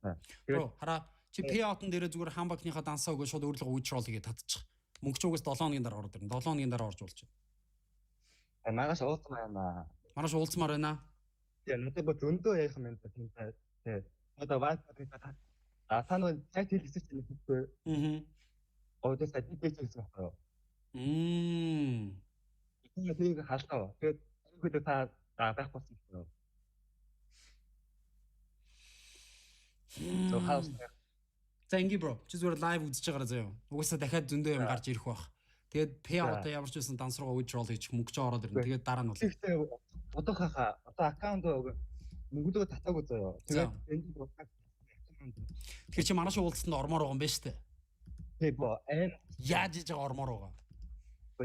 Тэгээд хараа чи payout-н дээрээ зүгээр хамбакныхаа дансаа өгөө шууд өөрлөгөө withdrawal хийгээд татчих. Мөнгө чи угаас 7 хоногийн дараа ороод ирнэ. 7 хоногийн дараа орж болж байна. Маргааш уулзмаар байна. Маргааш уулзмаар байна. Тийм надад бүр зөндөө ярих юм байна тэнтэй. Тийм. Одоо вайп гэдэг а та нөгөө чат хэлсэн чинь хэлэхгүй. Аа. Гойдоо сая дипэж гэсэн байхгүй юу? Мм. Тийм тэрийг халдаа. Тэгээд ерөнхийдөө та байхгүй болсон юм. Зөв хаус. За инги bro. Чи зүгээр live үзэж байгаарай заяа. Угаасаа дахиад зөндөө юм гарч ирэх бах. Тэгээд payout-а ямар ч байсан данс руугаа withdrawal хийчих мөнгө ч ороод ирнэ. Тэгээд дараа нь бол. Тэгэхдээ одоо хахаа одоо аккаунт мөнгөдөө татаагүй заяа. Тэгээд энд бодох. Тэгэхээр чи манаш уулзсанд ормоор байгаа юм байна шүү дээ. Тэг бо аим яаж хийж байгаа ормоор байгаа.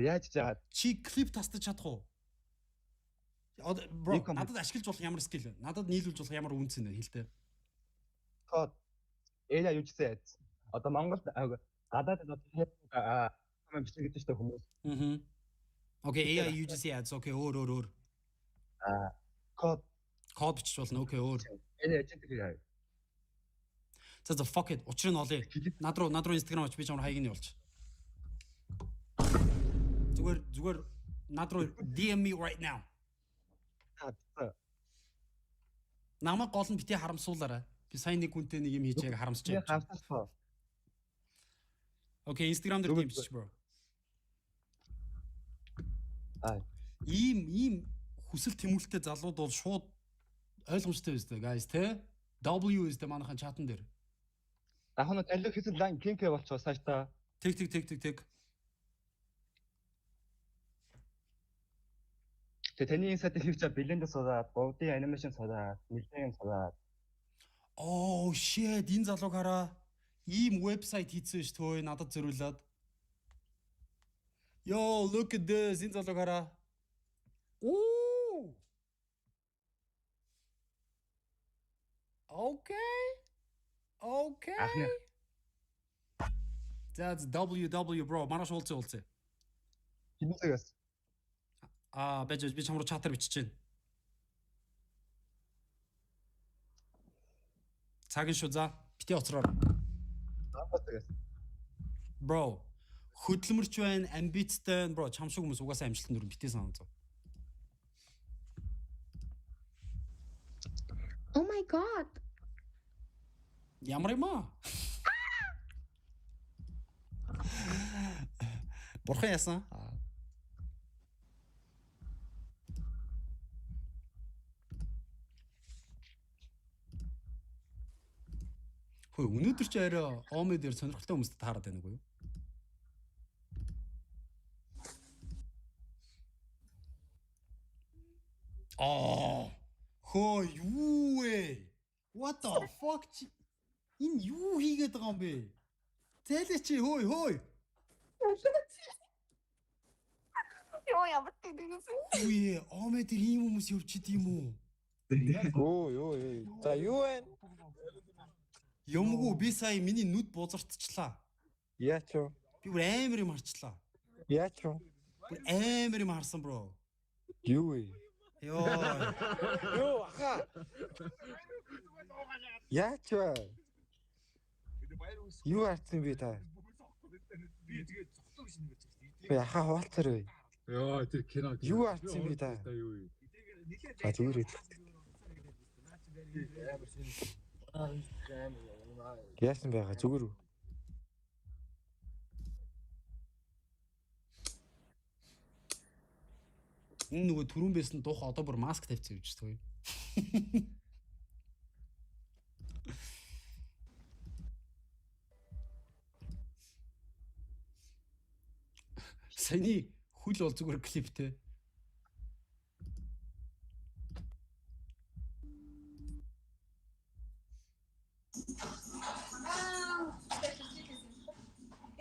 Яаж хийж байгаа? Чи клип тастаж чадах уу? Одоо bro надад ашиглаж болох ямар skill вэ? Надад нийлүүлж болох ямар үнц нэ хэлтэй. Код AI юу гэсэн. Одоо Монголд гадаадд одоо юм бичлэг гэдэг чинь хүмүүс. Аа. Окей, AI UGC ads. Окей, өөр. Аа, код код бичиж болно. Окей, өөр. Энэ agentic AI. За fuck it. Учрыг нь олъё. Над руу Instagram оч би чамаар хаяг нь явуулчих. Зүгээр над руу DM me right now. Намайг гол нь бити харамсуулаарай. Би сайн нэг хүнтэй нэг юм хийж яг харамсаж байна. Харамсах. Окей, Instagram дээр DM бичих bro. Аа. Ийм хүсэл тэмүүлэлтэй залууд бол шууд ойлгомжтой биз дээ, guys, тэ? W is дээ манайхан чатан дээр. Яг нь талиг хийсэн лайн кинкэ болчихоо цааш та. Тэг тэг тэг тэг тэг. Тэгээ таны инсайт хийх чаа блендер сураад, 3D анимашн сураад, нэлээд юм сураад. Oh shit, энэ залууг хараа. Ийм вебсайт хийсэн ш төө надад зориулаад. Yo, look at this. Энэ залууг хараа. Ooh. Okay. Okay. That's WW bro. Маргааш уулзъя. Хинээс. Аа, байж би чам руу чатар бичиж байна. Цаг нь шүү за. Бити оцроор. Bro, хөдөлмөрч байна, амбицтай байна bro. Чам шиг хүмүүс угаасаа амжилтанд хүрнэ. Бити санаа зов. Oh my god. Ямар юм аа? Бурхан яасан? Хөөе, өнөөдөр чи арай Оми дээр сонирхолтой хүмүүстэй таарад байна уу юу? Аа. Хөө юу вэ? What the fuck? Энэ юу хийгээд байгаа юм бэ? Зайлээ чи хөөе хөөе. Йоо ямар тэгдэгсэн. Үе, Оми дээр ийм хүмүүс явчихд юм уу? Өө юу юу. За юу вэ? Юмгүй би сая миний нүд бузартчлаа. Яач вэ? Би бүр амар юм харчлаа. Яач вэ? Бүр амар юм харсан bro. Юу вэ? Йоо. Йоо аха. Яач вэ? Юу харсан бэ та? Би аха хуваалцаар бай. Йоо тэр кино. Юу харсан бэ та? А зүгээр ээ. Яасан байгаа зүгээр үү? Энэ нөгөө түрүүн байсан дух одоо бүр маск тавьсан юм чи төө. Саяны хөл бол зүгээр клиптэй.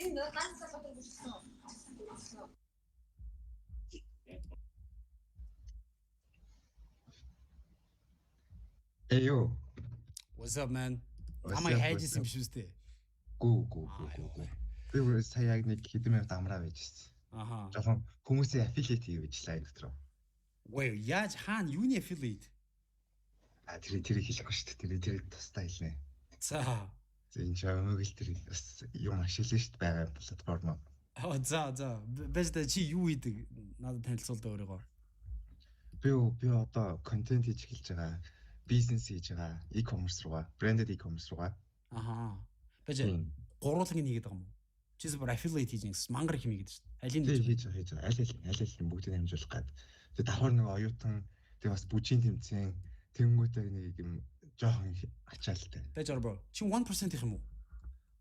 Энэ ганц залуу бүжигсэн. Hey yo. What's up man? Намайг хайж исэн биш үү? Гүү гүү гүү гүү. Би бүр сая яг нэг хэдэн минут амраа байж ирсэн. Аха. Жохон хүмүүсийн affiliate хийж лайв дотор. Wait, яаж хаана юуны affiliate? А тэр тэрийг хэлэхгүй шүү дээ. Тэр тусдаа хэлнэ. За. Энэ ч өмгөл тэр бас юм ашиглана шүү дээ байгаа платформ. Аа за за. Байж та чи юу хийдэг? Надад танилцуул да өөрийгөө. Би одоо контент хийж эхэлж байгаа. Бизнес хийж байгаа. E-commerce руугаа, branded e-commerce руугаа. Аха. Байж гурууланг нь хийгээд байгаа юм уу? Чи зүгээр affiliate хийж гэсэн мангар их юм хийгээд шүү дээ. Алийг хийж байгаа. Аль аль бүгдийг дамжуулах гээд. Тэгээ давхар нэг оюутан тэгээ бас бүжийн тэмцээн тэнгүүтээ нэг юм жоохон ачаалтай. Байж ор bro. Чи 1% их юм уу?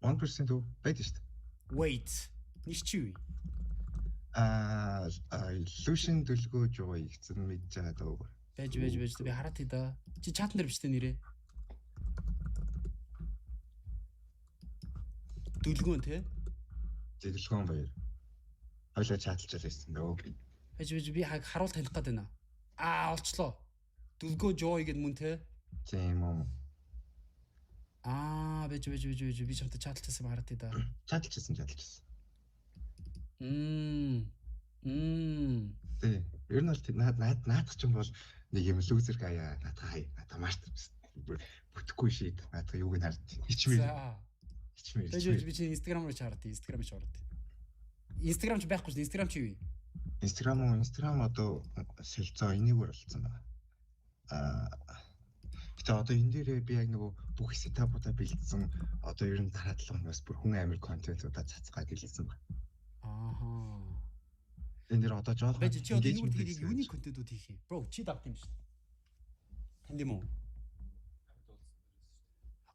1% үү байдаг шүү дээ. Wait. Нэр чи юу? Аа, Lucian Дүлгөө жуу ихсэн мэдж байгаа даа. Байж байж байж би хараад тий да. Чи чатан дээр бичтэй нэрээ. Дүлгөөн те? Дүлгөөн баяр. Хойлоо чаталж байсан дөө. Байж байж би харуул таних гээд байна. Аа, олчлоо. Дүлгөө Joy гэд мөн те? Тийм үү. Аа, байж байж байж байж би чамтай чаталжсэн хараад тий да. Чаталжсэн чаталжсэн. Мм. Мм. Тий. Ер нь бол наад наад наадах ч юм бол нэг юм лүүзер гаяа наадах хай наадах март бүтэхгүй шийд наадах юуг нь хард ичмээр. Ичмээр. Байж би чи Instagram руу чараад Instagram ч ороод. Instagram ч байхгүй шүү. Instagram чи юу юм? Instagram уу Instagram одоо солилцоо энийгээр болцсон байна. Аа гэтээ одоо энэ дээрээ би яг нөгөө бүх сетапуудаа бэлдсэн одоо ер нь дараа 7 хоногоос бүр хүн амир контентуудаа цацгаад илсэн байна. Ааха. Энэ дэр одоо жоохон Байж чи одоо энэгээр тэгээд юуны контентууд хийх юм? Бро чи давт юм шүү. Танд юм уу?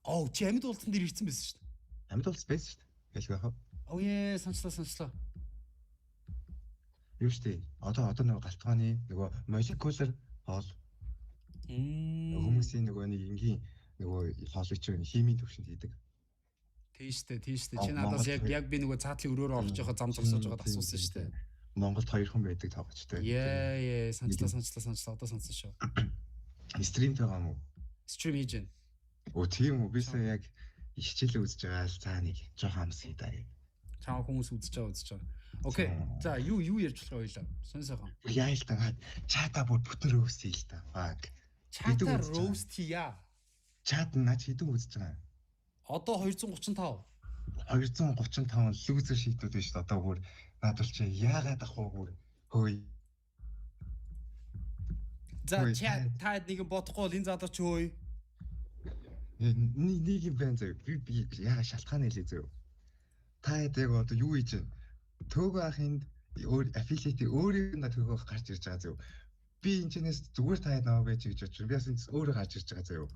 Оо чи амьд уулзсан дээр ирсэн байсан шүү дээ. Амьд уулз байсан шүү дээ. Хэлгүй яах вэ? Оо ээ санчлаа санчлаа. Юу шүү дээ. Одоо нөгөө галтгооны нөгөө молекулар хоол. Хүмүүсийн нөгөө нэг энгийн нөгөө хоолыг чинь химийн төвшөнд хийдэг. Тийш дээ, тийш дээ. Чи надаас яг би нөгөө цаатлын өрөөрөө орж байгаа зам зогсоож байгаад асуусан шүү дээ. Монголд хоёр хүн байдаг тоогочтой. Яа, яа, санчлаа санчлаа санчлаа одоо сансан шүү. Стримтэй байгаа юм уу? Стрим хийж байна. Оо тийм үү. Би сая яг хичээлээ үзэж байгаа л цаа нэг жоохон амсгий даа. Чам хүмүүс үзэж байгаа үзэж байгаа. Окей. За юу ярьж болох вэ хоёлаа? Сон сайхан. Яа л та чата бүр бүтэн роуст хий л та. Fuck. Чата роуст хийя. Чат наач хэдэн үзэж байгаа юм? Одоо 235. 235 лүүзер шийдүүд биш үү? Одоо бүр наад бол чи яагаад ах уу бүр хөөе. За та нэг юм бодохгүй бол энэ залуу чи хөөе. Нэг юм байна зөө. Би яагаад шалтгаан хэлээ зөө. Та яг одоо юу хийж байна? Төөгөө ахынд өөр affiliate өөрийг нь төөгөө ах гарч ирж байгаа зөө. Би энэ чинээс зүгээр та намайг байж гэж бодож байна. Би бас энэ өөрөө гарч ирж байгаа зөө.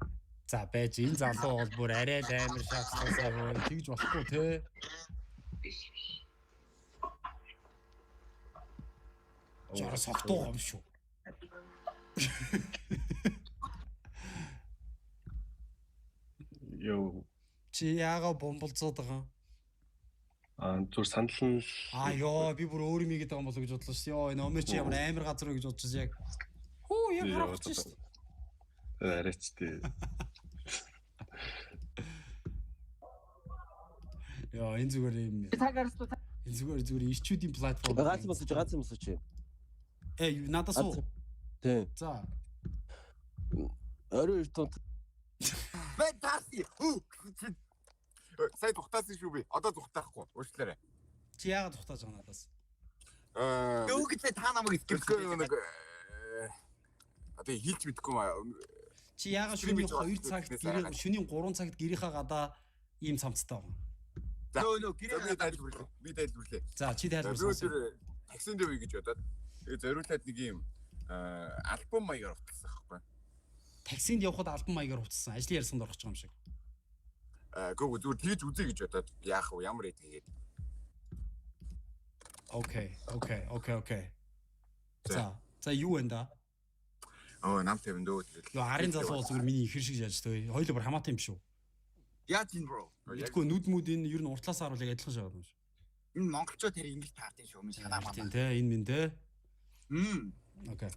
За байж энэ залуу бол бүр арай л амар шаачлаасаа хөө тэгж болохгүй те. Жара согтуу юм шүү. Йоо. Чи яага бомболцоод байгаа юм? Аа зүр санал нь Аа ёо би бүр өөр юм хийгээд байгаа юм болоо гэж бодлоо шүү. Ёо энэ омер чи ямар амар газар уу гэж бодчихсон яг. Хүү яг харах гэж шүү. Арайч тий. Ёо энэ зүгээр юм. Энэ зүгээр ирчүүдийн платформ. Ганц юм асууч, ганц юм асууч. Э надаас уу? Тий. За. Орой эрт унт. Бэ таарси. Хүү. Сая тухтаасан шүү би. Одоо тухтаахгүй. Уучлаарай. Чи яагаад тухтааж байгаа надаас? Аа. Юу гэж та намайг итгэхгүй нэг одоо хэлж мэдэхгүй маа. Чи яагаад шөнийн 2 цагт гэрээ шөнийн 3 цагт гэрийнхаа гадаа ийм цамцтай байгаа юм? Нөө гэрээ тайлбарлаа. Би тайлбарлаа. За чи тайлбарлаа. Би таксинд явъя гэж бодоод тэгээ зориулаад нэг ийм альбом маягаар утсан байхгүй. Таксинд явхад альбом маягаар утсан. Ажлын ярьсанд орох юм шиг. Гүү зүгээр тэгж үзье гэж бодоод яах вэ? Ямар эд тэгээд. Окей, окей, окей, окей. За, за юу вэ да? Оо, нам тавин дөө тэгэл. Йоо, арын залуу бол зүгээр миний ихэр шиг яаж төө. Хоёул бүр хамаатай юм шүү. Яаж юм бро? Мэдгүй нүд мүд энэ ер нь уртлаас харуул яг адилхан шагаад юм шүү. Энэ монголчууд тэр ингэж таардын шүү. Минь санаа маа. Тийм те, энэ минь те. Окей.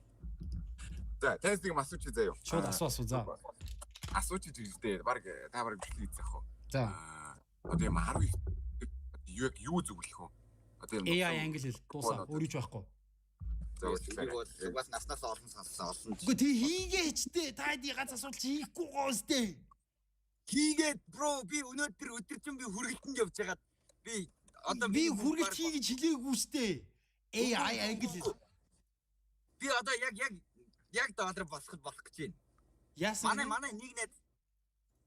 За, танаас нэг юм асуучих заяа. Шууд асуу за. Асуучих хэрэгтэй. Бараг та бараг бичлэг хийх зах уу? За. Одоо юм 19 юу яг юу зөвлөх вэ? Одоо юм AI англи хэл дуусаа өөр юу ч байхгүй. За уучлаарай. Би бол бас наснаас олон сонссон олон. Үгүй тий хийгээч дээ. Та хэдий ганц асуудал чи хийхгүй гоос дээ. Хийгээд бро би өнөөдөр өдөржин би хүргэлтэнд явж хагаад би одоо би хүргэлт хий гэж хэлээгүй штэ. AI англи хэл. Би одоо яг яг яг доллар босгох болох гэж байна. Яасан манай нэг найз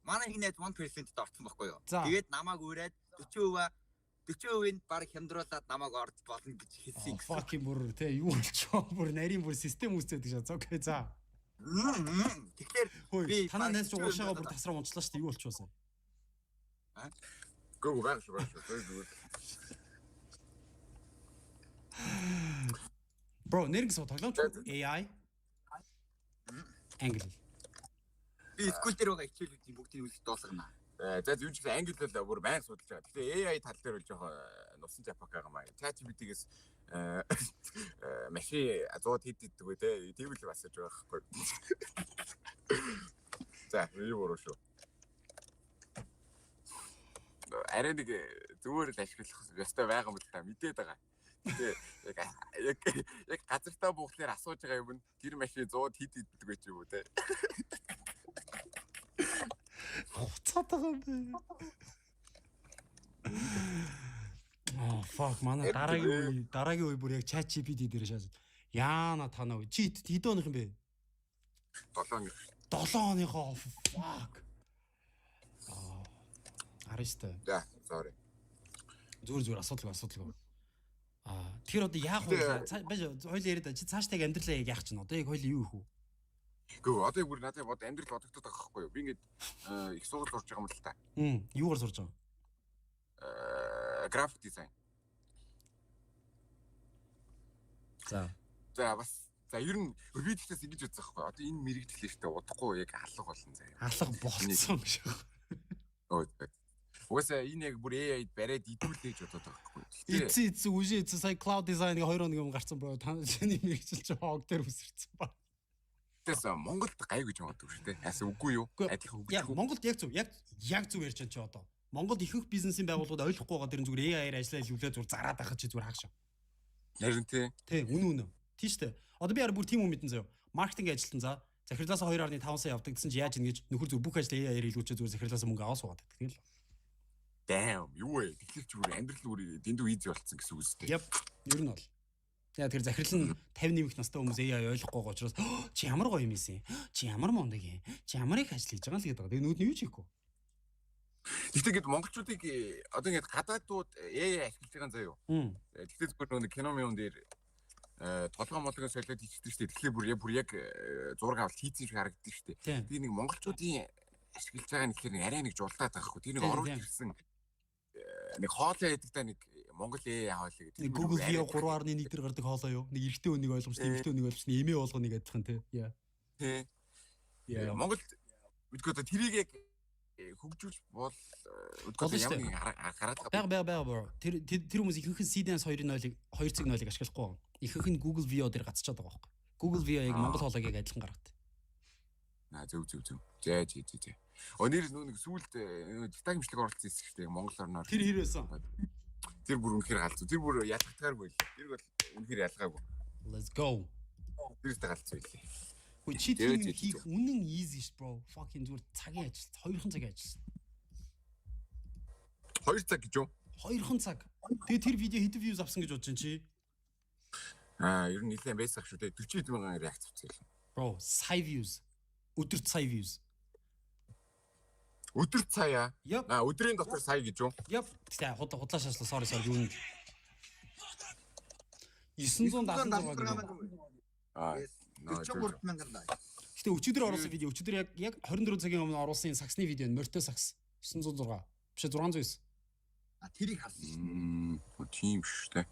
манай нэг найз 1%-д орсон байхгүй юу? Тэгээд намайг ураад 40% 40% нь баг хямдруулаад намайг орж болно гэж хэлсэн гэсэн. Fucking бүр те юу болчихоо бүр нарийн бүр систем үүсээд гэж. Окей за. Тэгэхээр би танаа найз чинь уушаага бүр тасраа унчлаа шүү дээ. Юу болчихсон? Гөө байх шүү байх шүү. Зүгээр. Bro, нэрнг суу тоглоомч AI Англи. Би school дээр байгаа хичээлүүдийн бүгдийг үлдээ дуусгана. За юу ч гэсэн англи л бүр байнга судалж байгаа. Гэхдээ AI тал дээр бол жоохон нусан жапак байгаа маа. ChatGPT-гээс машин 100 хэд иддэг вэ те. Тийм л асууж байгаа байхгүй. За, юу буруу шүү. Арай нэг зүгээр л ашиглах ёстой байгаа юм л та мэдээд байгаа. Гэтэ яг газартаа буухлаар асууж байгаа юм нь тэр машин 100 хэд иддэг вэ ч юм уу те. Хуцаад байгаа юм бэ. Oh fuck манай дараагийн үе бүр яг ChatGPT дээр шааж. Яана танаа үе. Чи хэдэн оных юм бэ? 7 оных. 7 оныхоо fuck. Аа. Аристэ. За, sorry. Зүгээр асуудалгүй. Аа, тэгэхээр одоо яах вэ? Байж хоёул яриад чи цаашдаа яг амьдралаа яг яах чинь одоо яг хоёул юу их үү? Гөө одоо бүр надад бод амьдрал бодогдоод байгаа байхгүй юу? Би ингээд их сургууль сурж байгаа юм л та. Юугаар сурж байгаа? График дизайн. За. За бас за ер нь би тэгтээс ингэж үзсэн байхгүй юу? Одоо энэ мэрэгдлээ шүү дээ. Удахгүй яг алга болно заяа. Алга болцсон гэж. Өө. Угаасаа энэ яг бүр AI-д бариад идүүлээ гэж бодоод байгаа байхгүй юу? Эцээ үжи эцээ сая cloud design-ыг 2 хоног юм гарцсан бро. Та чиний мэрэгжил чи хог дээр үсэрсэн ба. Тэгээс Монголд гайгүй гэж боддог шүү дээ. Яасан үгүй юу? Адилхан үгүй. Яг Монголд яг зөв яг зөв ярьж байгаа чи одоо. Монголд ихэнх бизнесийн байгууллагууд ойлгохгүй байгаа дэр нь зүгээр AI-аар ажиллаа илүүлээ зүгээр зараад байхад чи зүгээр хаагш. Харин тий. Тий, үнэ. Тий шүү дээ. Одоо би ар бүр тийм юм мэдэн заяа. Маркетинг ажилтан за захирлаасаа 2.5 сая явдаг гэсэн чи яаж ийн гэж нөхөр зүгээр бүх ажлаа AI-аар илүүчээ зүгээр захирлаасаа мөнгө аваа суугаад байдаг. Тэгэл. Damn, юу вэ? Тэгэхээр чи бүр амьдрал бүр дэндүү easy болцсон гэсэн үг үстэй. Yep. Ер нь бол. Яа тэр захирал нь 50 нэмэх настай хүмүүс AI ойлгохгүй байгаа учраас чи ямар гоё юм ийсэн. Чи ямар мундаг юм. Чи ямар их ажил хийж байгаа л гэдэг байгаа. Тэгээ нүд нь юу ч хийхгүй. Гэхдээ ингээд монголчуудыг одоо ингээд гадаадууд AI ашиглаж байгаа юм заяа юу. Гэхдээ зүгээр нэг кино мөн дээр толгой молгоо солиод хийчихдэг шүү дээ. Тэгэхээр бүр яг зураг авалт хийцэн шиг харагддаг шүү дээ. Тэгээ нэг монголчуудын ашиглаж байгаа нь тэгэхээр нэг арай нэг жулдаад байгаа хгүй. Тэр нэг оруулж ирсэн нэг хоолой гэдэг та нэг Монгол AI хоолой гэдэг. Нэг Google View 3.1 дээр гардаг хоолой юу? Нэг эрэгтэй хүн нэг ойлгомжтой, эмэгтэй хүн нэг ойлгомжтой, эмээ болгоно нэг адилхан тий. Яа. Тий. Монголд мэдгүй одоо тэрийг яг хөгжүүлж бол үгүй ямар нэг гараад байгаа. Бага бро. Тэр хүмүүс ихэнх нь Seedance 2.0-ыг 2.0-ыг ашиглахгүй байгаа. Ихэнх нь Google View дээр гацчаад байгаа байхгүй. Google View яг Монгол хоолойг яг адилхан гаргадаг. Аа зөв. Зэ. Өнөр нэг сүүлд Житаг имжлэг оролцсон хэсэг шүү дээ Монгол орноор. Тэр хэр байсан? Тэр бүр үнэхээр галзуу. Тэр бүр ялгагдгааргүй л. Тэр бол үнэхээр ялгаагүй. Let's go. Тэр тэ галзуу илээ. Хөө чи тийм хийх үнэн easy ш bro. Fucking зүгээр цагийн ажил. 2 цагийн ажил. 2 цаг гэж юу? 2 цаг. Тэгээ тэр видео хэдэн views авсан гэж бодож чинь чи? Аа, ер нь нэлээд байсан шүү дээ. 40 мянган реакц авсан юм. Bro, сая views. Өдөрт сая views. Өдөрт сая. Аа, өдрийн дотор сая гэж юу? Yep. Тэгтээ худлаа шаашлаа. Sorry юу нэг. 976 гэнэ. Аа, 43 мянган лайк. Гэтэ өчигдөр оруулсан видео, өчигдөр яг 24 цагийн өмнө оруулсан саксны видео нь морьтой сакс 906. Биш 609. А тэрийг харсан шүү. Тийм шүү дээ.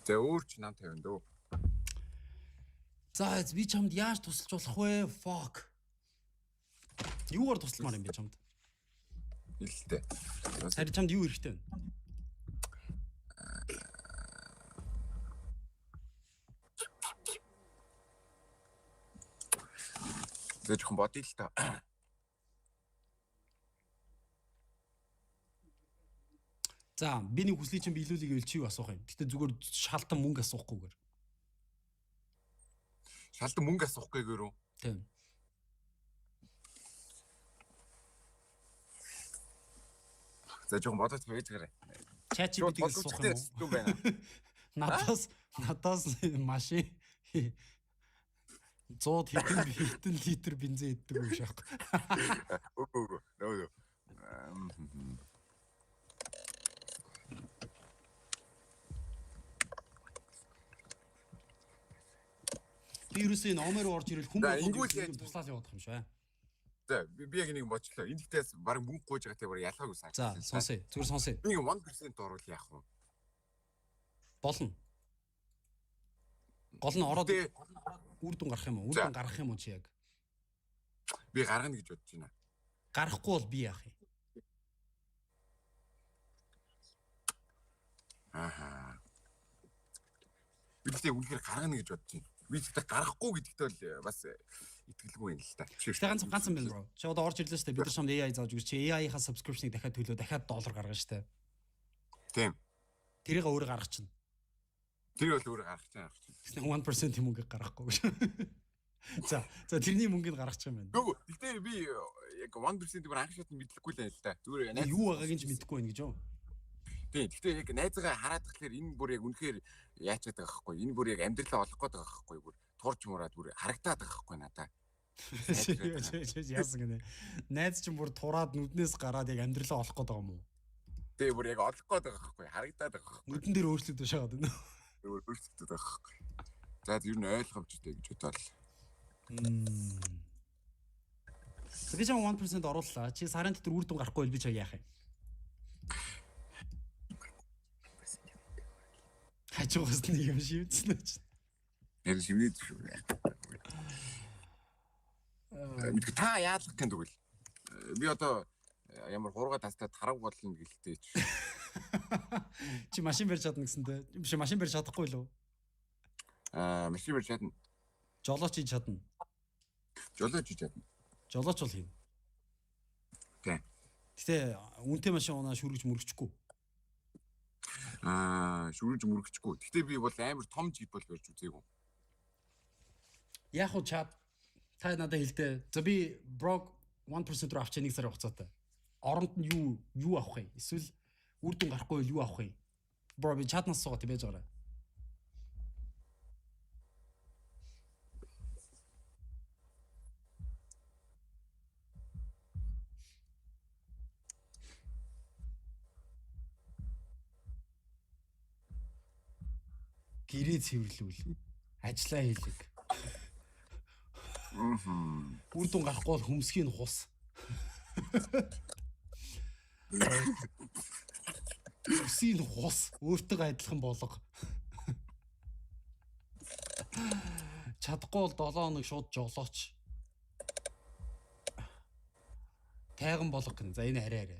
За өөр чи нам тавина дөө. За би чамд яаж тусалж болох вэ? Fuck. Юугаар тусалмаар юм бэ чамд? Нэлэлтэй. Харин чамд юу хэрэгтэй вэ? За жоохон бодъё л та. За би нэг хүслийг чинь биелүүлэе гэвэл чи юу асуух юм? Гэтэ зүгээр шалтан мөнгө асуухгүйгээр. Шалтан мөнгө асуухгүйгээр үү? Тийм. За жоохон бодоод байж гараа. ChatGPT-г асуух юм уу? Байна. Надаас машин 100 хэдэн литр бензин иддэг юм шиг. Үгүй. Нөө. Би Би ерөөсөө энэ омер руу орж ирэл хүн болгон туслаад явах юм шиг байна. За би яг нэг бодлоо. Энэ ихтээс баг мөнгө гуйж байгаа те бүр ялгаагүй сан. За сонсъё. Зүгээр сонсъё. Би 1% оруул яах вэ? Болно. Гол нь ороод үр дүн гарах юм уу? Үр дүн гаргах юм уу чи яг? Би гаргана гэж бодож байна. Гарахгүй бол би яах юм? Аа. Би тэгтээ үнэхээр гаргана гэж бодож байна. Би тэгтээ гаргахгүй гэдэгт бол бас итгэлгүй юм л та. Тэгтээ ганц ганц юм байна bro. Чи одоо орж ирлээ шүү дээ. Бид нар шамд AI зааж өгч чи AI-ийнхаа subscription-ыг дахиад төлөө дахиад доллар гаргана шүү дээ. Тийм. Тэрийг өөрөө гаргах чинь. Тэр бол өөрөө гаргах чинь. Тэгснэ 1% юм мөнгө гаргахгүй гэж. За за тэрний мөнгийг гаргачих юм байна. Үгүй тэгтээ би яг 1% бүр анх шатны мэдлэггүй л юм л та. Зүгээр юу байгааг нь ч мэдэхгүй байна гэж юу? Тийм. Гэхдээ яг найзгаа хараад тахлаар энэ бүр яг үнэхээр яачаад байгаа байхгүй. Энэ бүр яг амьдралаа олох гээд байгаа байхгүй. Бүр турж мураад бүр харагтаад байгаа байхгүй надаа. Яасан гэнэ. Найз чинь бүр тураад нүднээс гараад яг амьдралаа олох гээд байгаа юм уу? Тийм бүр яг олох гээд байгаа байхгүй. Харагдаад байгаа байхгүй. Нүдэн дээр өөрчлөгдөж шагаад байна. Өөр өөрчлөгдөж байгаа байхгүй. За ер нь ойлгомжтой гэж бодоол. Би чам 1% орууллаа. Чи сарын дотор үр дүн гарахгүй бол би чам яах юм? Хажуугаас нэг юм шивдсэн ч. Нэр шивнээд шүү. Мэдгүй та яалах гэн тэгвэл. Би одоо ямар хурга тастаа тарав болно гэлтэй ч. Чи машин барьж чадна гэсэн дээ. Биш машин барьж чадахгүй лөө. Аа, машин барьж чадна. Жолооч хийж чадна. Жолооч хийж чадна. Жолооч бол хийнэ. Тийм. Гэтэ үнэтэй машин унаа шүргэж мөргөчихгүй. Аа, шүргэж мөргөчихгүй. Гэтэ би бол амар том жип бол барьж үзээгүй. Яг уу чад та надад хэлдэ. За би брог 1% руу авчаа 1 сарын хугацаатай. Оронд нь юу авах юм? Эсвэл үр дүн гарахгүй бол юу авах юм? Бро би чатнаас суугаад байж байгаарай. Гэрээ цэвэрлүүл. Ажлаа хийлэг. Үр дүн гарахгүй бол хөмсгийн хус. Үсийн хус өөртөө адилхан болго. Чадахгүй бол 7 хоног шууд жолооч. Тайган болго гэнэ. За энэ арай арай.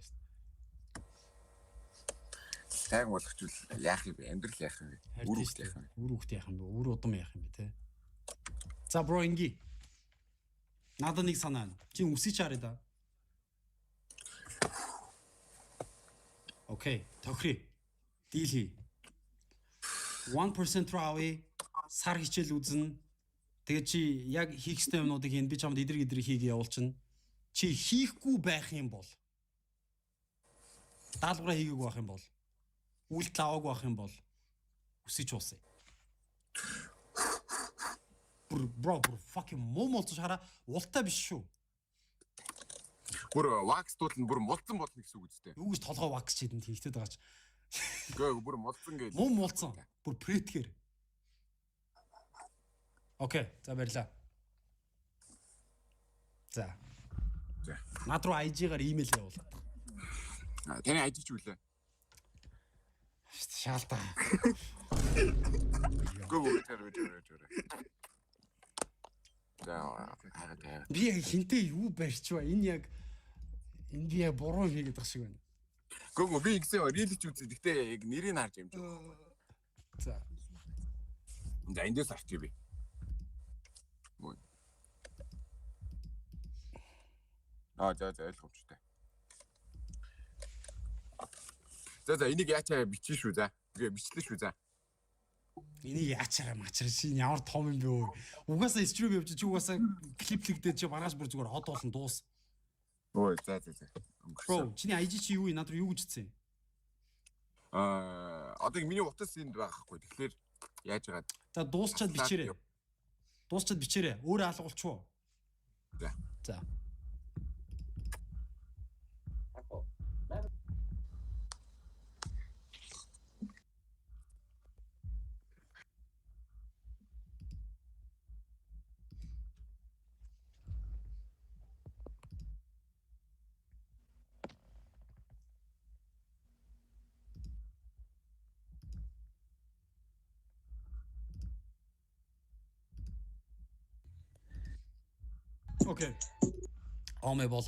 Тайган болгочвол яах юм бэ? Амьдрал яах юм бэ? Үр хөвгт яах юм бэ? Үр хөвгт яах юм бэ? Үр удам яах юм бэ те? За бро инги. Надад нэг санаа байна. Чи үсэж харъя да. Окей, тохирё. Дийл хий. 1% руу авъя. Сар хичээл үзнэ. Тэгээ чи яг хийх ёстой юмнуудыг хийн. Би чамд эдрэг эдрэг хийгээ явуулчихна. Чи хийхгүй байх юм бол даалгавраа хийгээгүй байх юм бол үйлдэл аваагүй байх юм бол үсэж уусаа. Бүр бро бүр fucking муу молцож хараа ултай биш шүү. Бүр вакс дуулна бүр мулцсан болно гэсэн үг үстэй. Юу гэж толгой вакс чийдэн тийхтэй байгаа ч. Үгүй бүр мулцсан гэж. Муу мулцсан. Бүр претгэр. Окей, за баярлаа. За. За. Над руу IG-гаар имэйл явуулаад. Таны IG ч үлээ. Шаалта. Үгүй тэр. За би яг хинтээ юу барьчваа? Энэ яг энэ би яг буруу хийгээд байгаа шиг байна. Үгүй би ингэсэн рилж үзээ. Гэтэ яг нэрийг харж амжих. За. За эндээс авчи би. Аа за за ойлгомжтой. За за энийг яачаа бичсэн шүү за. Тэгээ бичлээ шүү за. Энийг яачаараа мачраа чи ямар том юм бэ өө. Угаасаа стрим явж чи угаасаа клиплэгдээ чи маргааш бүр зүгээр хот болон дуус. Ой за за за. Bro чиний IG чи юу юм? Над руу юу гэж хэлсэн юм? Аа одоо миний утас энд байгаа хгүй. Тэгэхээр яаж байгаа? За дуусчаад бичээрэй. Дуусчаад бичээрэй. Өөрөө алгуулчих уу? За. За. Okay. Омэ бол